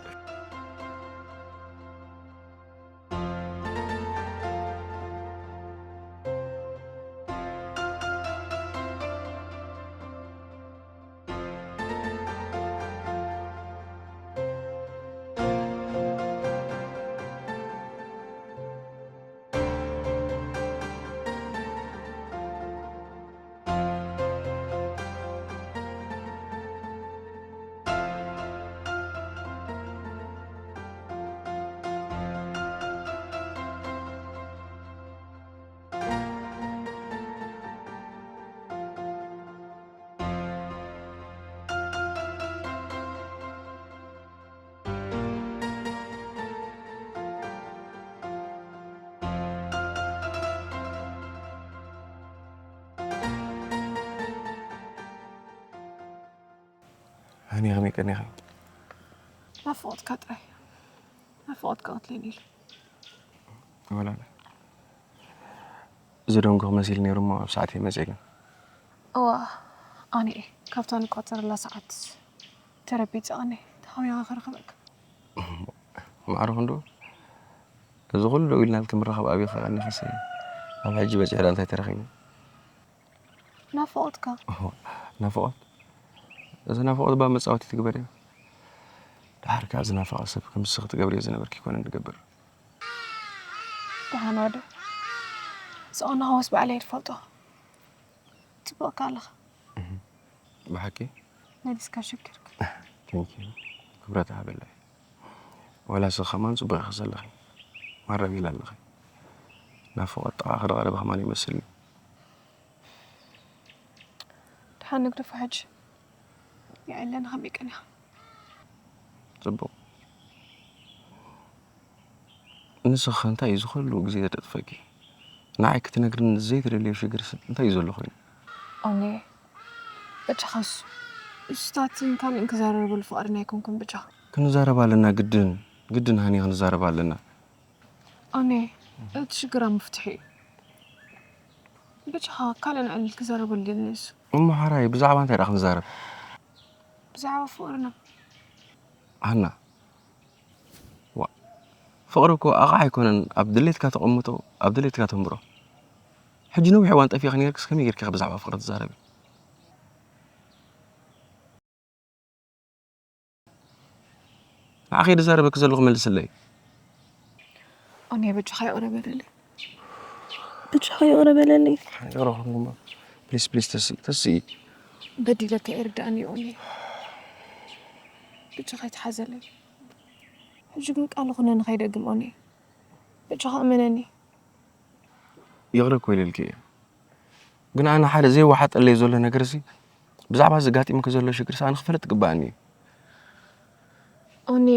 ሃኒ፣ ከመይ ቀኒኺ? ናፍቖትካ ጥራይ። ናፍቖትካ ቀትለኒ ኢሉ። ወላ፣ ዝደንጎ መሲሉ ነይሩ እሞ ኣብ ሰዓት እየ መፅየ ግን። እዋ፣ ኣነ እየ ካብታ ንቆፀረላ ሰዓት ተረቢፀ ቀኒ ተሃዊኻ ክረኽበካ። ማዕረ ክንዱ፣ እዚ ኩሉ ደው ኢልናልኪ ምራኸብ ኣበይ ከቐኒኸሲ፣ ኣብ ሕጂ በፂሑ ዳ እንታይ ተረኺቡ? ናፍቖትካ። ኦሆ፣ ናፍቖት? እዚ ናፍቖት ባ መጻወቲ ትግበር እዩ። ደሓር ከኣ ዝናፈቐ ሰብ ከም ንስኺ ትገብርዮ ዝነበርኪ ኣይኮነን ዝገብር። ደሓን ወደ። ስቕ ንሃወስ ባዕለይ ዝፈልጦ። ጽቡቕካ ኣለኻ። እህ። ብሓቂ? መሊስካ ሸኪርካ። Thank you። ክብረት ሃበለይ። ዋላ ንስኺ ከማን ጽቡቕ ኢኺ ዘለኺ። ማራ ቢል ኣለኺ። ናፍቖት ጥቓ ክደቐረበ ከማን ይመስልኒ። ደሓን ንግደፎ ሕጂ። የዕለና ከመይ ቀኒኻ? ጽቡቕ። ንስኺ እንታይ እዩ ዝኸሉ ግዜ ዘደጥፈኪ? ንዓይ ክትነግርኒ ዘይትደልዮ ሽግርስ እንታይ እዩ ዘሎ ኮይኑ? ኣነ በጃኻስ እሱታትን ካልእን ክዘራረበሉ ፍቓደኛ ኣይኮንኩን በጃኻ። ክንዛረብ ኣለና ግድን፣ ግድን ሃኒ ክንዛረብ ኣለና። ኣነ እቲ ሽግር ኣብ ምፍትሑ እዩ። በጃኻ ካልእ ንዕልል ክዛረበሉ ደልየ ንሱ። እሞ ሓራይ ብዛዕባ እንታይ ደኣ ክንዛረብ? ብዛዕባ ፍቕርና። ሃና፣ ዋ፣ ፍቕሪ እኮ ኣቕሓ ኣይኮነን፣ ኣብ ድሌትካ ተቐምጦ፣ ኣብ ድሌትካ ተንብሮ። ሕጂ ነዊሕ እዋን ጠፊእኪ ነይርክስ ከመይ ጌርኪ ኢኺ ብዛዕባ ፍቕሪ ትዛረቢ? ንዓኺ ድዛረበኪ ዘለኹ መልስለይ። ኦኔ በጃኻ ይቕረ በለለይ። በጃኻ ይቕረ በለለይ። ይቕረ ኹንኩማ። ፕሊስ፣ ፕሊስ፣ ተስኢ፣ ተስኢ። በዲለካ ይርዳእኒ ኦኔ። በጃኻ ይትሓዘለይ። ሕጂ ግን ቃል ኹነኒ ከይደግም ኦኔ። በጃኻ እመነኒ። ይቕረ እኮ ኢለልኪ እየ። ግን ኣነ ሓደ ዘይወሓጠለይ ዘሎ ነገርሲ፣ ብዛዕባ ዘጋጢሙኪ ዘሎ ሽግርሲ ኣነ ክፈልጥ ይግበኣኒ እዩ። ኦኔ፣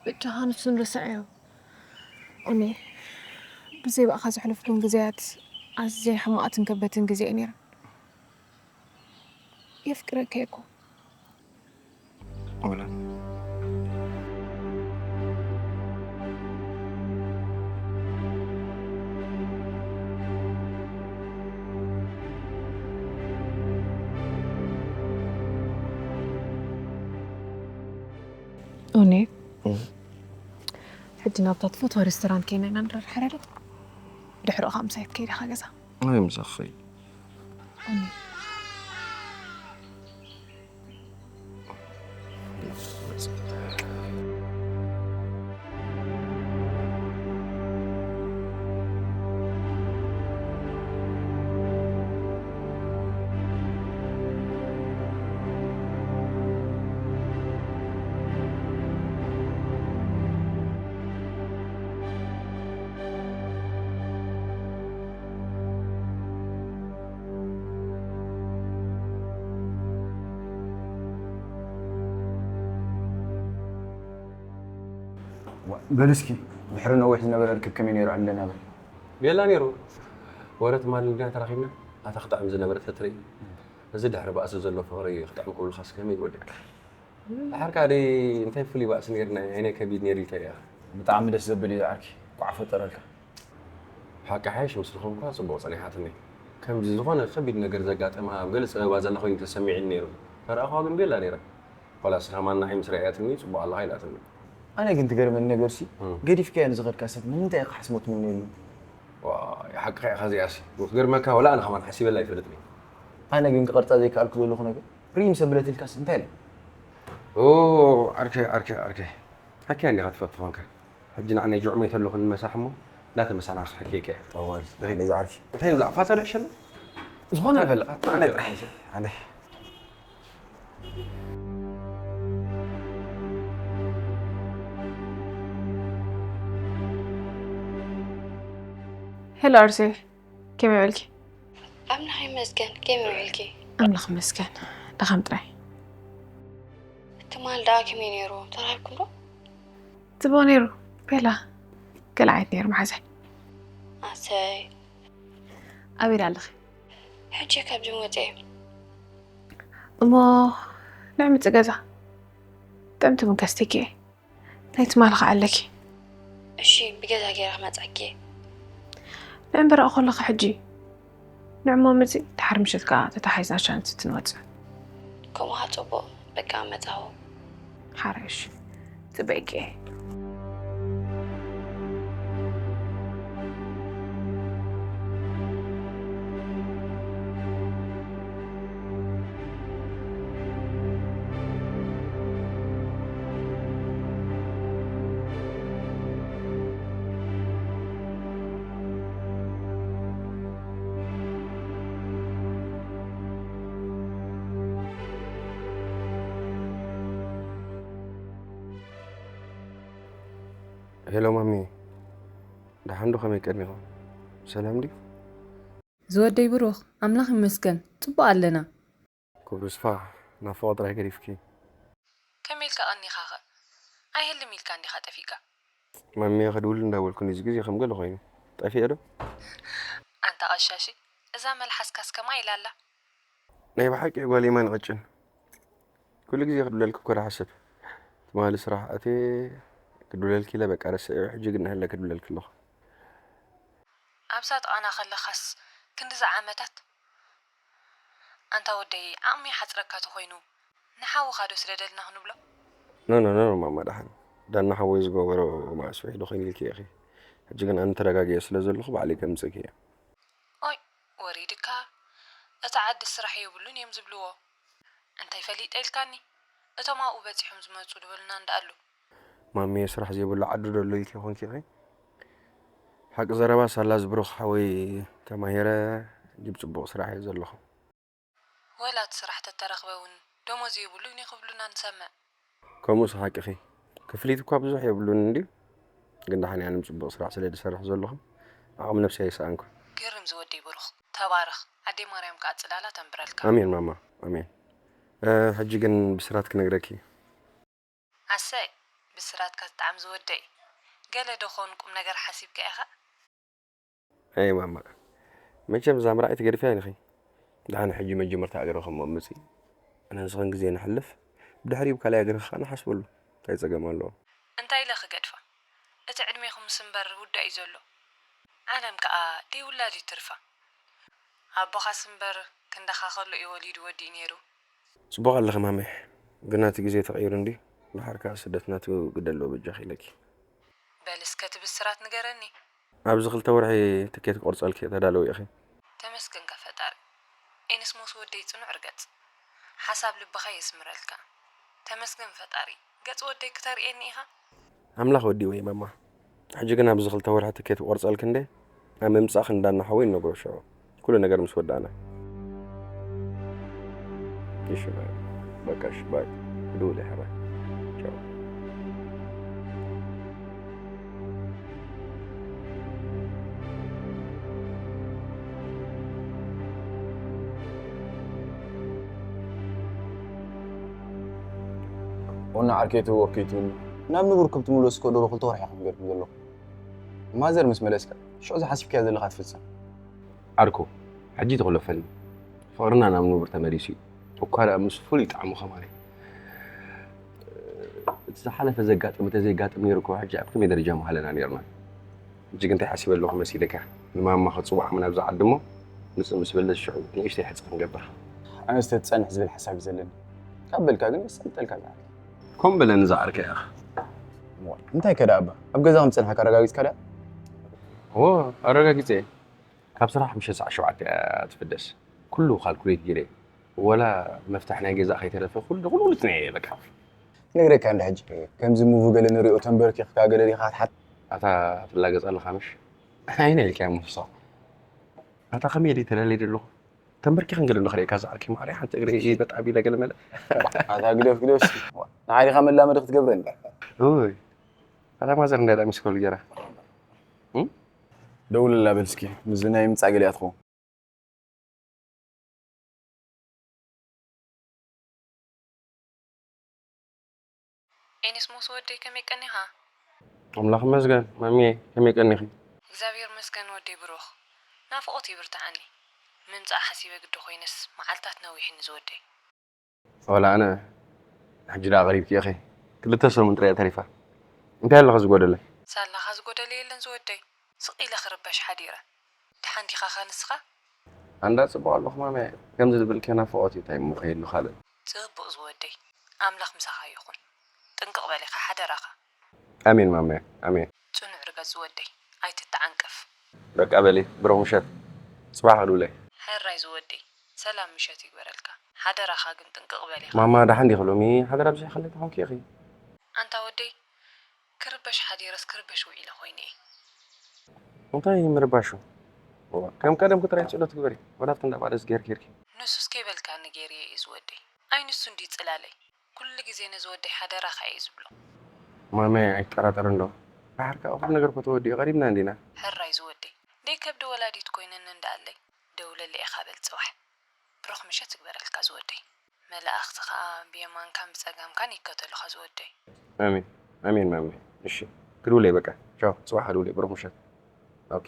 በጃኻ ንሱ ንርስዓዮ። ኦኔ፣ ብዘይ ብኣኻ ዘሕለፍኩን ግዜያት ኣዝየን ሕማቓትን ከበድትን ግዜ እየን ነይረን። የፍቅረካ እየ እኮ። ወላ። ኦኔ፣ እም። ሕጂ ናብታ ትፈትዋ ሬስቶራንት ከይና ኢና ንራር ሓረዶ። ድሕሪኡ ከዓ ምሳይ ትከይድ ኢኻ ገዛ። ኣይ፣ ምሳኺ። ኦኔ። ዋ፣ በል እስኪ፣ ድሕሪ ነዊሕ ዝነበረ ርክብ ከመይ ነይሩ ዕልልና በል? ቤላ ነይሩ። ወረ ትማሊ ኢልና ተራኺብና፣ ኣታ ክጥዕም ዝነበረ ተትርኢ። እዚ ድሕሪ ባእሲ ዘሎ ፍቕሪ ክጥዕም ክብሉኻስ ከመይ ይወድእ? ድሓር ከኣ ደይ እንታይ ፍሉይ ባእሲ ነይርና፣ ዓይነይ ከቢድ ነይሩ ኢልካ ኢኻ። ብጣዕሚ ደስ ዘብል እዩ ዓርኪ። ኳዕ ፈጠረልካ። ሓቂ ሓይሽ ምስልኹም እኳ ጽቡቕ ጸኒሓትኒ። ከምዚ ዝኾነ ከቢድ ነገር ዘጋጠማ ኣብ ገለ ጸበባ ዘላ ኮይኑ ተሰሚዕኒ ነይሩ። ተረኣኹዋ ግን ቤላ ነይራ። ዋላ ስኻ ማና ምስ ረኣያትኒ ጽቡቕ ኣለኻ ኢላትኒ። ኣነ ግን ትገርመኒ ነገር ሲ፣ እም። ገዲፍካዮ ንዝኸድካ ሰብ ንምንታይ ኢኻ ሓስሞ ትምነየሉ? ዋይ፣ ሓቅኻ ኢኻ እዚኣሲ። ክገርመካ፣ ወላ ኣነ ከማን ሓሲበላ ኣይፈልጥን እየ። ኣነ ግን ክቐርጻ ዘይከኣልኩ ዘለኹ ነገር፣ ሪም ሰብ ብለትልካስ እንታይ ኢለ? ኦ፣ ዓርከይ፣ ዓርከይ፣ ዓርከይ። ሓኪያ እንዲኻ ትፈቱ ኾንካ። ሕጂ ንዓይ ጆዕመይ ተለኹ ንመሳሕ እሞ፣ እንዳተመሳሕና ክስሕከይከ። እዋን፣ ንኸይድ ነዚ ዓርኪ። እንታይ ንብላዕ? ፋታ ዶ ዕሸል? ዝኾነ በል፣ ኣነ ጥራሕ። ኣነ። ሄሎ ኣርሴ፣ ከመይ ውዕልኪ? ኣምላኽ ይመስገን፣ ከመይ ውዕልኪ? ኣምላኽ ይመስገን፣ ድኻም ጥራይ። ትማል ደኣ ከመይ ነይሩ? ተራኺብኩም ዶ? ጽቡቕ ነይሩ። ቤላ፣ ገለ ዓይነት ነይሩ መሓዛይ። ኣሰይ። ኣበይ ደኣ ኣለኺ? ሕጂ እየ ካብዚ መጺኤ። እሞ፣ ንዕምጺ ገዛ። ጥዕምቲ ቡን ከስትየኪ እየ። ናይ ትማሊ ኸኣ ኣለኪ። እሺ፣ ብገዛ ገይረ ክመጽኣኪ እየ። ንዕምበራኡ ከለኺ ሕጂ። ንዕሞ ምጺ፣ ድሓር ምሸት ከኣ ተታሓሒዝና ቻንስ ትንወጽእ። ከምኡ ኸኣ ጽቡቕ፣ በቃ መጻኹ። ሓራይ፣ እሺ፣ ጽበይኪ እየ። ሄሎ ማሚ፣ ደሓን ዶ? ከመይ ቀኒኹም? ሰላም ድዩ? ዝወደይ ብሩኽ፣ ኣምላኽ ይመስገን፣ ጽቡቕ ኣለና። ክብሩ ስፋ፣ ናፍቖ ጥራይ ገዲፍኪ። ከመይ ኢልካ ቀኒኻኸ? ኣይህልም ኢልካ እንዲኻ ጠፊእካ። ማሚ፣ ከድውል እንዳበልኩ ንዚ ግዜ ከም ገለ ኮይኑ። ጠፊኤ ዶ? ኣንታ ቀሻሺ፣ እዛ መልሓስካስ ከማይ ኢላ ኣላ። ናይ ብሓቂ ጓል የማን ቀጭን። ኩሉ ግዜ ክድውለልኪ እኮ ድሓስብ። ትማሊ ስራሕ ኣትየ ክድውለልኪ ኢለ በቃ ረስዐዮ፣ ሕጂ ግን ናህለ ክድውለልኪ ኣለኹ። ኣብዛ ጥቓና ከለኻስ ክንድዚ ዓመታት? ኣንታ ወደይ፣ ዓቕሚ ይሓጽረካ ተኾይኑ፣ ንሓውኻ ዶ ስደደልና ክንብሎ? ኖ፣ ኖ፣ ኖ፣ ማማ ደሓን። ዳና ሓወይ ዝገበሮ መዓስ ውሒዱ ኮይኑ ኢልኪ ኢኺ። ሕጂ ግን ኣነ ተረጋጊኤ ስለ ዘለኹ ባዕለይ ከምጽእኪ እየ። ኦይ፣ ወሪድካ። እቲ ዓዲ ስራሕ የብሉን እዮም ዝብልዎ። እንታይ ፈሊጠ ኢልካኒ? እቶም ኣብኡ በጺሖም ዝመጹ ድበሉና እንዳ ኣሉ። ማሚየ ስራሕ ዘይብሉ ዓዲ ዶ ኣሎ ኢልኪ ኮንኪ ኢኺ? ሓቂ ዘረባ ሳላ ዝብሩኽ ሓወይ ተማሂረ ጅብ ጽቡቕ ስራሕ እየ ዘለኹ። ወላ እቲ ስራሕ ተተረኽበ እውን ደሞዝ የብሉን እዩ ክብሉና ንሰምዕ። ከምኡስ ሓቅኺ። ክፍሊት እኳ ብዙሕ የብሉን እንድዩ። ግን ደሓን እየ ኣነ ጽቡቕ ስራሕ ስለ ዝሰርሕ ዘለኹ ዓቕሚ ነብሰይ ኣይሰኣንኩ። ግርም ዝወደይ ብሩኽ። ተባረኽ። ኣደይ ማርያም ከኣ ጽላላ ተንብረልካ። ኣሜን ማማ። ኣሜን። እ፣ ሕጂ ግን ብስራት ክነግረኪ። ኣሰይ፣ ብስራትካ ዝጠዓም ዝወደይ። ገለ ዶ ኾን ቁም ነገር ሓሲብካ ኢኻ? ኣይ ማማ፣ መቸም እዛ ምርኣይ ትገድፍያ ኢኺ። ደሓን ሕጂ መጀመርታ እግሪ ከም መምጽኢ፣ ኣነ ንስኽን ግዜ ነሕልፍ፣ ብድሕሪኡ ብካልኣይ እግሪ ከኣ ንሓስበሉ። እንታይ ጸገም ኣለዎ? እንታይ ኢለ ክገድፋ? እቲ ዕድሜኹምስ እምበር ውዳእ እዩ ዘሎ። ዓለም ከኣ ደይ ውላድ እዩ ትርፋ። ኣቦኻስ እምበር ክንዳኻ ከሎ እዩ ወሊዱ ወዲኡ ነይሩ። ጽቡቕ ኣለኺ ማመይ፣ ግን ናቲ ግዜ ተቐይሩ እንድዩ። ደሓር ከኣ ስደት ናቱ ግደ ኣለዎ በጃኺ ኢለኪ። በል እስከ እቲ ብስራት ንገረኒ። ኣብዚ ክልተ ወርሒ ትኬት ክቆርጸልኪ እየ፣ ተዳለዊ ኢኺ። ተመስገንካ ፈጣሪ። ኤንስ ሞስ ወደይ ጽኑዕ ርገጽ። ሓሳብ ልብኻ የስምረልካ። ተመስገን ፈጣሪ። ገጽ ወደይ ክተርእየኒ ኢኻ? ኣምላኽ ወዲእዎ እዩ ማማ። ሕጂ ግን ኣብዚ ክልተ ወርሒ ትኬት ክቆርጸልኪ እንደ ኣብ ምምጻእኺ እንዳና ሓወይ ንነግሮ ሽዑ። ኩሉ ነገር ምስ ወዳእና። እሺ ባይ። በቃ እሺ ባይ። ክድውል እየ ሓባይ። ቻው። ኦና ዓርከይ ትህወከይ ትብሉ ናብ ንቡር ከም ትምለሱ እኮ ድሮ ክልተ ወርሒ ኢኹም ገርኩም ዘለኹም። ማዘር ምስ መለስካ ሽዑ ዝሓሲብካያ ዘለኻ ትፍጸም። ዓርኩ፣ ሕጂ ተኹለፈኒ። ፍቕርና ናብ ንቡር ተመሊሱ እዩ። እኳ ደኣ ምስ ፍሉይ ጣዕሙ ከማን። እቲ ዝሓለፈ ዘጋጥም እንተዘይጋጥም ነይሩ እኮ፣ ሕጂ ኣብ ከመይ ደረጃ ምሃለና ነይርና? እጅግ እንታይ ሓሲበ ኣለኹ መሲልካ? ንማማ ክጽውዓ ምናብ ዝዓዲ እሞ ንጽ ምስ በለስ ሽዑ ንእሽተይ ሕጽ ክንገብር። ኣነስ ተትጸንሕ ዝብል ሓሳብ እዩ ዘለኒ። ካብ በልካ ግን የሳልጠልካ። ከም በለኒ ዝዓርከ ኢኻ። እሞ እንታይ ከ ደኣ ኣባ? ኣብ ገዛ ከም ዝጸንሓካ ኣረጋጊጽካ ደኣ? እዎ፣ ኣረጋጊጸ እየ። ካብ ስራሕ ምሸት ሰዓት ሸውዓተ እያ ትፍደስ። ኩሉ ካልኩሌት ገይረ። ወላ መፍታሕ ናይ ገዛ ከይተረፈ ኩሉ ኩሉ ኩሉ ትንየ በቃ። ነግረካ እንደ ሕጂ ከምዚ ሙቪ ገለ ንሪኦ ተንበርኪኽካ ገለ ዲኻ ክትሓት? ኣታ ትላገጽ ኣለኻ ምሽ? ኣይነ ኢልካ ሙሳ። ኣታ ከመይ ኢለ ተላለየ ዘለኹ? ተንበርኪኽን ገለ ንኽርእየካ ዝዓርከይ ማዕረ ሓንቲ እግሪ በጣም ኢለ ገለ መለ። ኣታ ግደፍ ግደፍ እስኪ። ንዓይ ዲኻ መላመዲ ክትገብረኒ? ኡይ። ኣታ ማዘር እንዳዳ ሚስኮል ገይራ። እም? ደውልላ በል እስኪ። ምስዚ ናይ ምጻእ ገለ እያ ትኸውን። ኤኒስሞስ ወደይ ከመይ ቀኒኻ? ኣምላኽ ይመስገን ማሚየ፣ ከመይ ቀኒኺ? እግዚኣብሔር ይመስገን ወደይ ብሩኽ። ናፍቖት ይብርትዓኒ። ምምጻእ ሓሲበ ግዲ ኮይነስ መዓልታት ነዊሕኒ ዝወደይ። ዋላ ኣነ ሕጂ ደኣ ቀሪብኪ ኢኺ። ክልተ ሰሙን ጥራይ እያ ተሪፋ። እንታይ ኣለኺ ዝጎደለ? ሳላኻ ዝጎደለ የለን ዝወደይ። ስቕ ኢለ ክርበሽ ሓዲረ። ደሓን ዲኻኸ ንስኻ? ኣንዳ ጽቡቕ ኣለኹ ማመ። ከምዚ ዝብል ከናፍቖት እዩ፣ እንታይ እሞ ከይህሉ ካልእ። ጽቡቕ ዝወደይ። ኣምላኽ ምሳኻ ይኹን። ጥንቅቕ በል ኢኻ ሓደራኻ። ኣሜን ማመ፣ ኣሜን። ጽኑዕ ርገጽ ዝወደይ። ኣይትተዓንቀፍ። በቃ በሊ፣ ብሩኽ ምሸት። ጽባሕ ክድውለይ። ሕራይ ዝወደይ። ሰላም ምሸት ይግበረልካ። ሓደራኻ ግን ጥንቅቕ በል ኢኻ። ማማ ደሓን ዲኺ ሎሚ? ሓደራ ብዚሕክለይ ተኾንኪ ኢኺ። ኣንታ ወደይ፣ ክርበሽ ሓዲረስ ክርበሽ ውዒለ ኮይነ እየ። እንታይ ምርባሹ? እዋ፣ ከም ቀደምኪ ጥራይ ጸሎት ግበሪ። ወላ ኣብቲ እንዳ ባደስ ጌርኪ ጌርኪ። ንሱስ ከይበልካኒ ገይረዮ እየ ዝወደይ። ኣይ ንሱ እንድዩ ጽላለይ። ኩሉ ግዜ ነዚ ወደይ ሓደራኻ እየ ዝብሎ። ማመ ኣይትጠራጠሪ እንዶ። ድሓር ከኣ ኩሉ ነገር እኮ ተወዲኡ ቀሪብና እንዲና። ሕራይ ዝወደይ። ደይ ከብዲ ወላዲት ኮይነኒ እንዳኣለይ። ደውለለይ ኢኻ በል ጽባሕ። ብሩኽ ምሸት ይግበረልካ ዝወደይ። መላእኽቲ ኸኣ ብየማንካን ብጸጋምካን ይከተሉኻ ዝወደይ። ኣሜን ኣሜን ማሜ። እሺ ክድውለይ በቃ። ቻው ጽባሕ ክድውለይ ብሩኽ ምሸት። ኦኬ።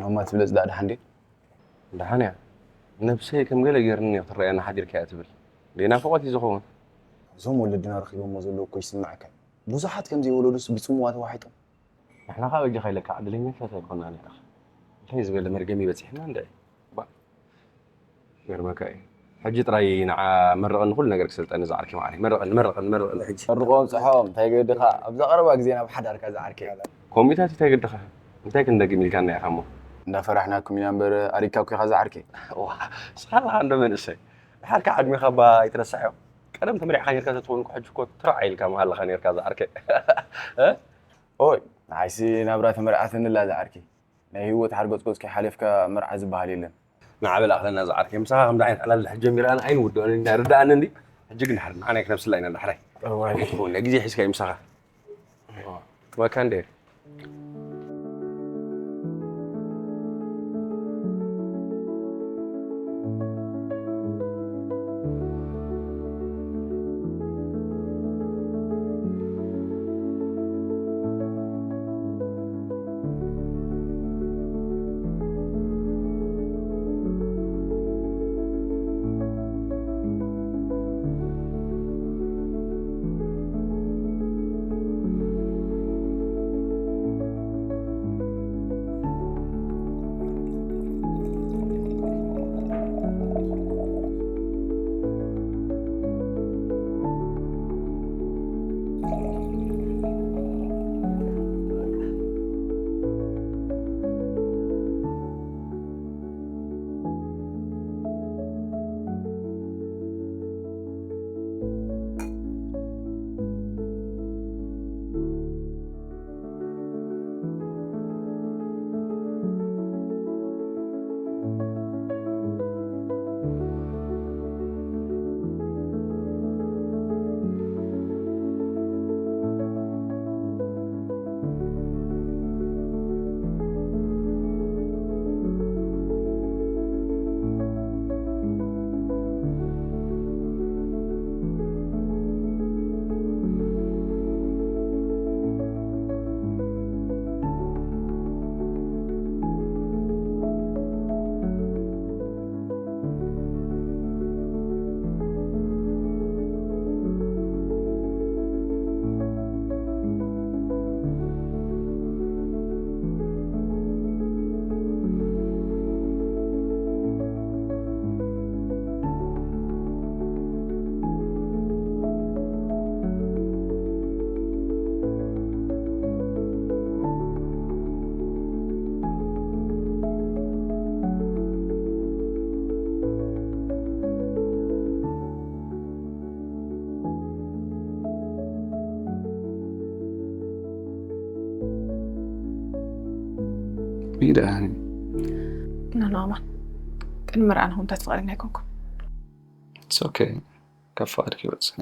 ማማ ትብለጽ ደኣ ደሓን ድዩ? ደሓን እያ። ነብሰይ ከም ገለ ገይርኒ እየ ክትረኣየኒ ሓዲርካ እያ ትብል። ደይ ናፍቖት እዩ ዝኸውን። እዞም ወለድና ረኺቦሞ ዘለዉ እኮ ይስምዓካ። ብዙሓት ከም ዘይወለዱስ ብጽምዋ ተዋሒጦም። ንሕና ከኣ በጃኻ ኢለካ ዕድለኛታት ኣይኮናን ኢና። እንታይ ዝበለ መርገም እዩ በጺሕና እንድዒ። ባእ። ይገርመካ እዩ። ሕጂ ጥራይ ንዓ መርቐኒ ኩሉ ነገር ክሰልጠኒ ዝዓርከይ ማዕረይ። መርቐኒ፣ መርቐኒ፣ መርቐኒ ሕጂ። መርቖም ጽሖም፣ እንታይ ገድኻ? ኣብዛ ቀረባ ግዜ ናብ ሓዳርካ ዝዓርከይ። ከምኡታት እንታይ ገድኻ? እንታይ ክንደግም ኢልካና ኢኻ እሞ? እንዳፈራሕናኩም ኢና እምበር ኣሪግካ እኮ ኢኻ ዝዓርከይ። ዋ፣ ንስኻ ኣለኻ እንዶ መንእሰይ። ድሓር ከኣ ዕድሜኻ እባ ኣይትረስዕዮ። ቀደም ተመሪዕካ ነርካ ተትኸውን እኮ ሕጂ እኮ ትራዕ ኢልካ ምሃለኻ ነርካ ዝዓርከይ። እ? ኦይ፣ ንዓይሲ ናብራ ተመርዓትኒ ኣላ ዝዓርከይ። ናይ ህይወት ሓርጎጽጎጽ ከይሓለፍካ መርዓ ዝበሃል የለን። ንዓ በል ኣኽለና ዝዓርከይ፣ ምሳኻ ከምዚ ዓይነት ዕላል ድሕር ጀሚረ ኣነ ኣይንውድኦን ኢና፣ ርድኣኒ እንዲ። ሕጂ ግን ድሓር ንዓና ክነብስላ ኢና ዳሕራይ። እዋይ። ናይ ግዜ ሒዝካ እዩ ምሳኻ። ወካ እንዴ? ብኢደ ኣህኒ ኖ ኖ ኣማን፣ ቅድሚ ርኣና እውን እንታይ ፍቓደኛ ኣይኮንኩን። It's okay። ካብ ፍቓድኪ ይወፅእ።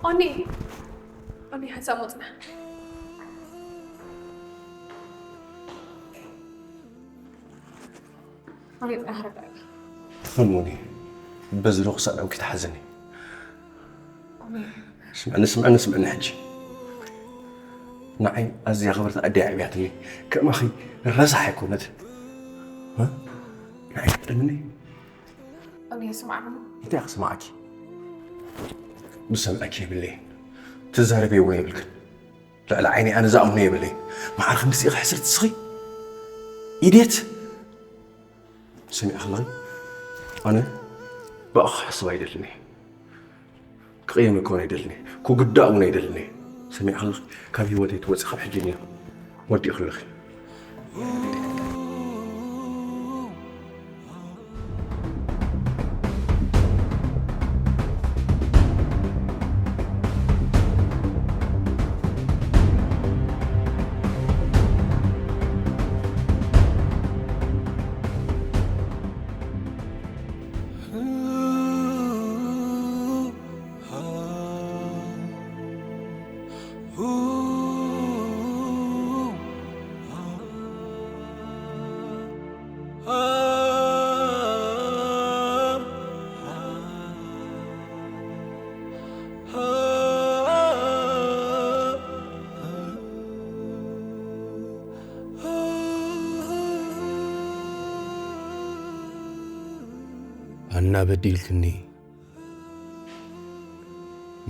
ኦኒ፣ ኦኒ፣ ሓንሳብ ሞጽና። ኦኒ፣ ጽናሕ፣ ረጋጊ። እሙኒ፣ በዚ ርኹስ ኣዕሩኽ ክትሓዝኒ። ስምዕኒ፣ ስምዕኒ፣ ስምዕኒ ሕጂ። ንዓይ ኣዝያ ክብርቲ ኣደይ ኣዕብያትኒ። ከማኺ ረሳሕ ኣይኮነትን። እ? ንዓይ ትጥዕምኒ? ኦኒ፣ ስምዓኒ። እንታይ ክስምዓኪ? ዝሰምዐኪ የብለይን። ትዛረቢ እውን የብልክን። ልዕሊ ዓይኒ ኣነ ዝኣምኖ የብለይን። መዓር ክንድዚ ኢኺ ሕስርቲ እስኺ? ኢዴት። ሰሚዕኺ ኣለኺ? ኣነ ብኣኺ ክሕስብ ኣይደልን እየ። ክቕየመኪ እውን ኣይደልን እየ። ክጉዳእ እውን ኣይደልን እየ። ሰሚዕኺ ኣለኺ? ካብ ህይወተይ ትወፂ ካብ ሕጂ እኒኦ። ወዲእኺ ኣለኺ። ሃና በዲልክኒ።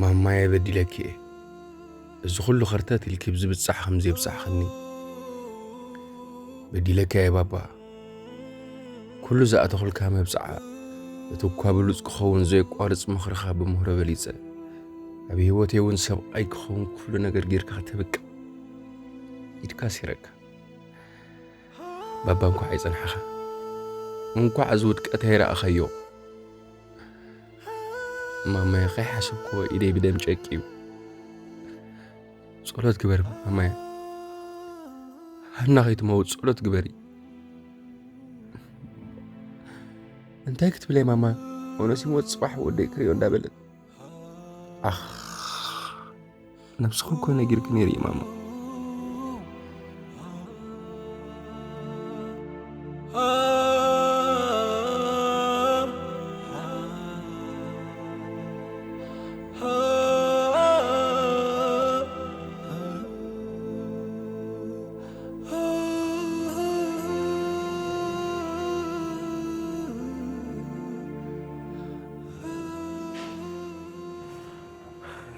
ማማየ በዲለኪ እየ። እዚ ኩሉ ኸርተት ኢልኪ ብዝብጻሕ ከም ዘየብጻሕኽኒ በዲለኪ እየ ባባ። ኩሉ ዝኣተኹልካ መብጽዓ፣ እቲ እኳ ብሉጽ ክኸውን ዘየቋርጽ ምኽርኻ ብምህሮ በሊጸ፣ ኣብ ህይወተይ እውን ሰብኣይ ክኸውን ኩሉ ነገር ጌርካ ከተብቅዕ ኢድካ ሲረካ። ባባ እንኳዕ ኣይጸንሓኻ፣ እንኳዕ እዚ ውድቀት ኣይረኣኻዮ። ማማየ ከይሓሰብክዎ ኢደይ ብደም ጨቅዩ። ጸሎት ግበሪ ማማየ፣ ሃና ከይትመውት ጸሎት ግበሪ። እንታይ ክትብለይ ማማ፣ ኦነሲሞስ ጽባሕ ወደይ ክሪኦ እንዳበለት። ኣኽ፣ ነብስኺ እኮ ነጊርኪ ነይረ ማማ።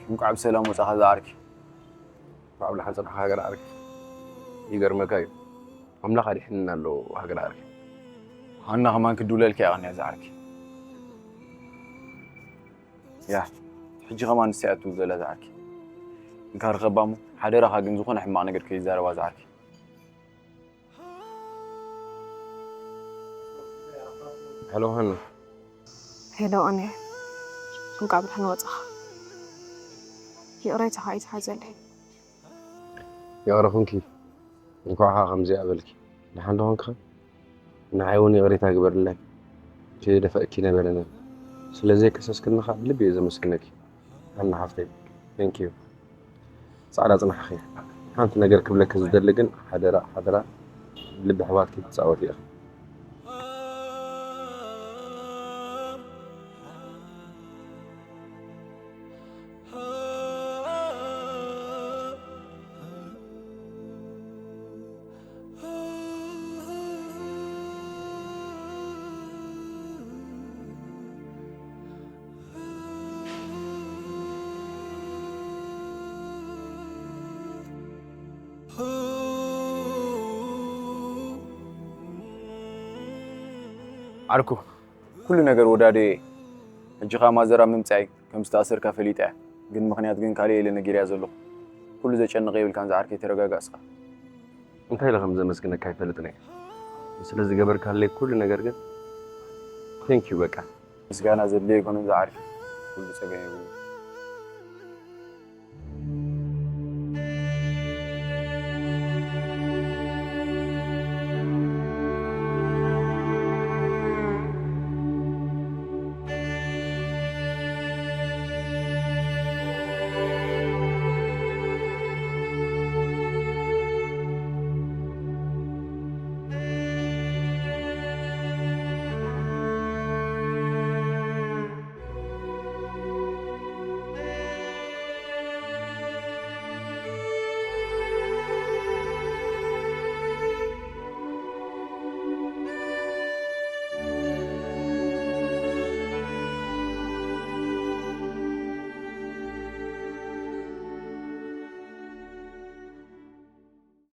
እንኳዕ ብሰላም ወፃኻ ዝዓርኪ። እንኳዕ ብደሓን ፀናሕካ ሃገር ዓርኪ። ይገርመካ እዩ፣ ኣምላኽ ኣድሒንና ኣሎ ሃገር ዓርኪ። ሃና ከማን ክድውለልኪ እያ ቀንያ ዝዓርኪ። ያ፣ ሕጂ ከማን ንሳ እያ ትብል ዘላ ዝዓርኪ። እንካ ርኸባ እሞ፣ ሓደራኻ ግን ዝኾነ ሕማቕ ነገር ከይዛረባ ዝዓርኪ። ሄሎ ሃና። ሄሎ፣ ኣነ እንቋዕ ብድሓን ወጻኻ። ይቕሬታኻ ኣይትሓዘለይ። ይቕረ ኩንኪ። እንኳዕ ከምዚኣ በልኪ። ደሓን ዶ ኮንኪ? ንዓይ እውን ይቕሬታ ግበርለይ። እቲ ደፈእኪ ነበረና። ስለ ዘይከሰስክኒ ከዓ ብልቢ እየ ዘመስግነኪ። ሃና ሓፍተይ፣ thank you። ጻዕዳ ጽናሕኺ። ሓንቲ ነገር ክብለኪ ዝደሊ ግን ሓደራ ሓደራ ልቢ ኣሕዋትኪ ክትጻወቲ ኢኺ። ዓርኩ፣ ኩሉ ነገር ወዳደየ። ሕጂ ኸኣ ማዘር ኣብ ምምጻይ ከም ዝተኣሰርካ ፈሊጣ እያ። ግን ምኽንያት ግን ካልእ ኢለ ነጊረያ ዘለኹ። ኩሉ ዘጨንቕ የብልካን ዝዓርከይ፣ ተረጋጋእ እስኻ። እንታይ ኢለ ከም ዘመስግነካ ኣይፈልጥን እየ። ስለ ዝገበርካለይ ኩሉ ነገር ግን thank you በቃ። ምስጋና ዘድልዮ ኣይኮነን ዝዓርከይ፣ ኩሉ ጸገም የብሉን።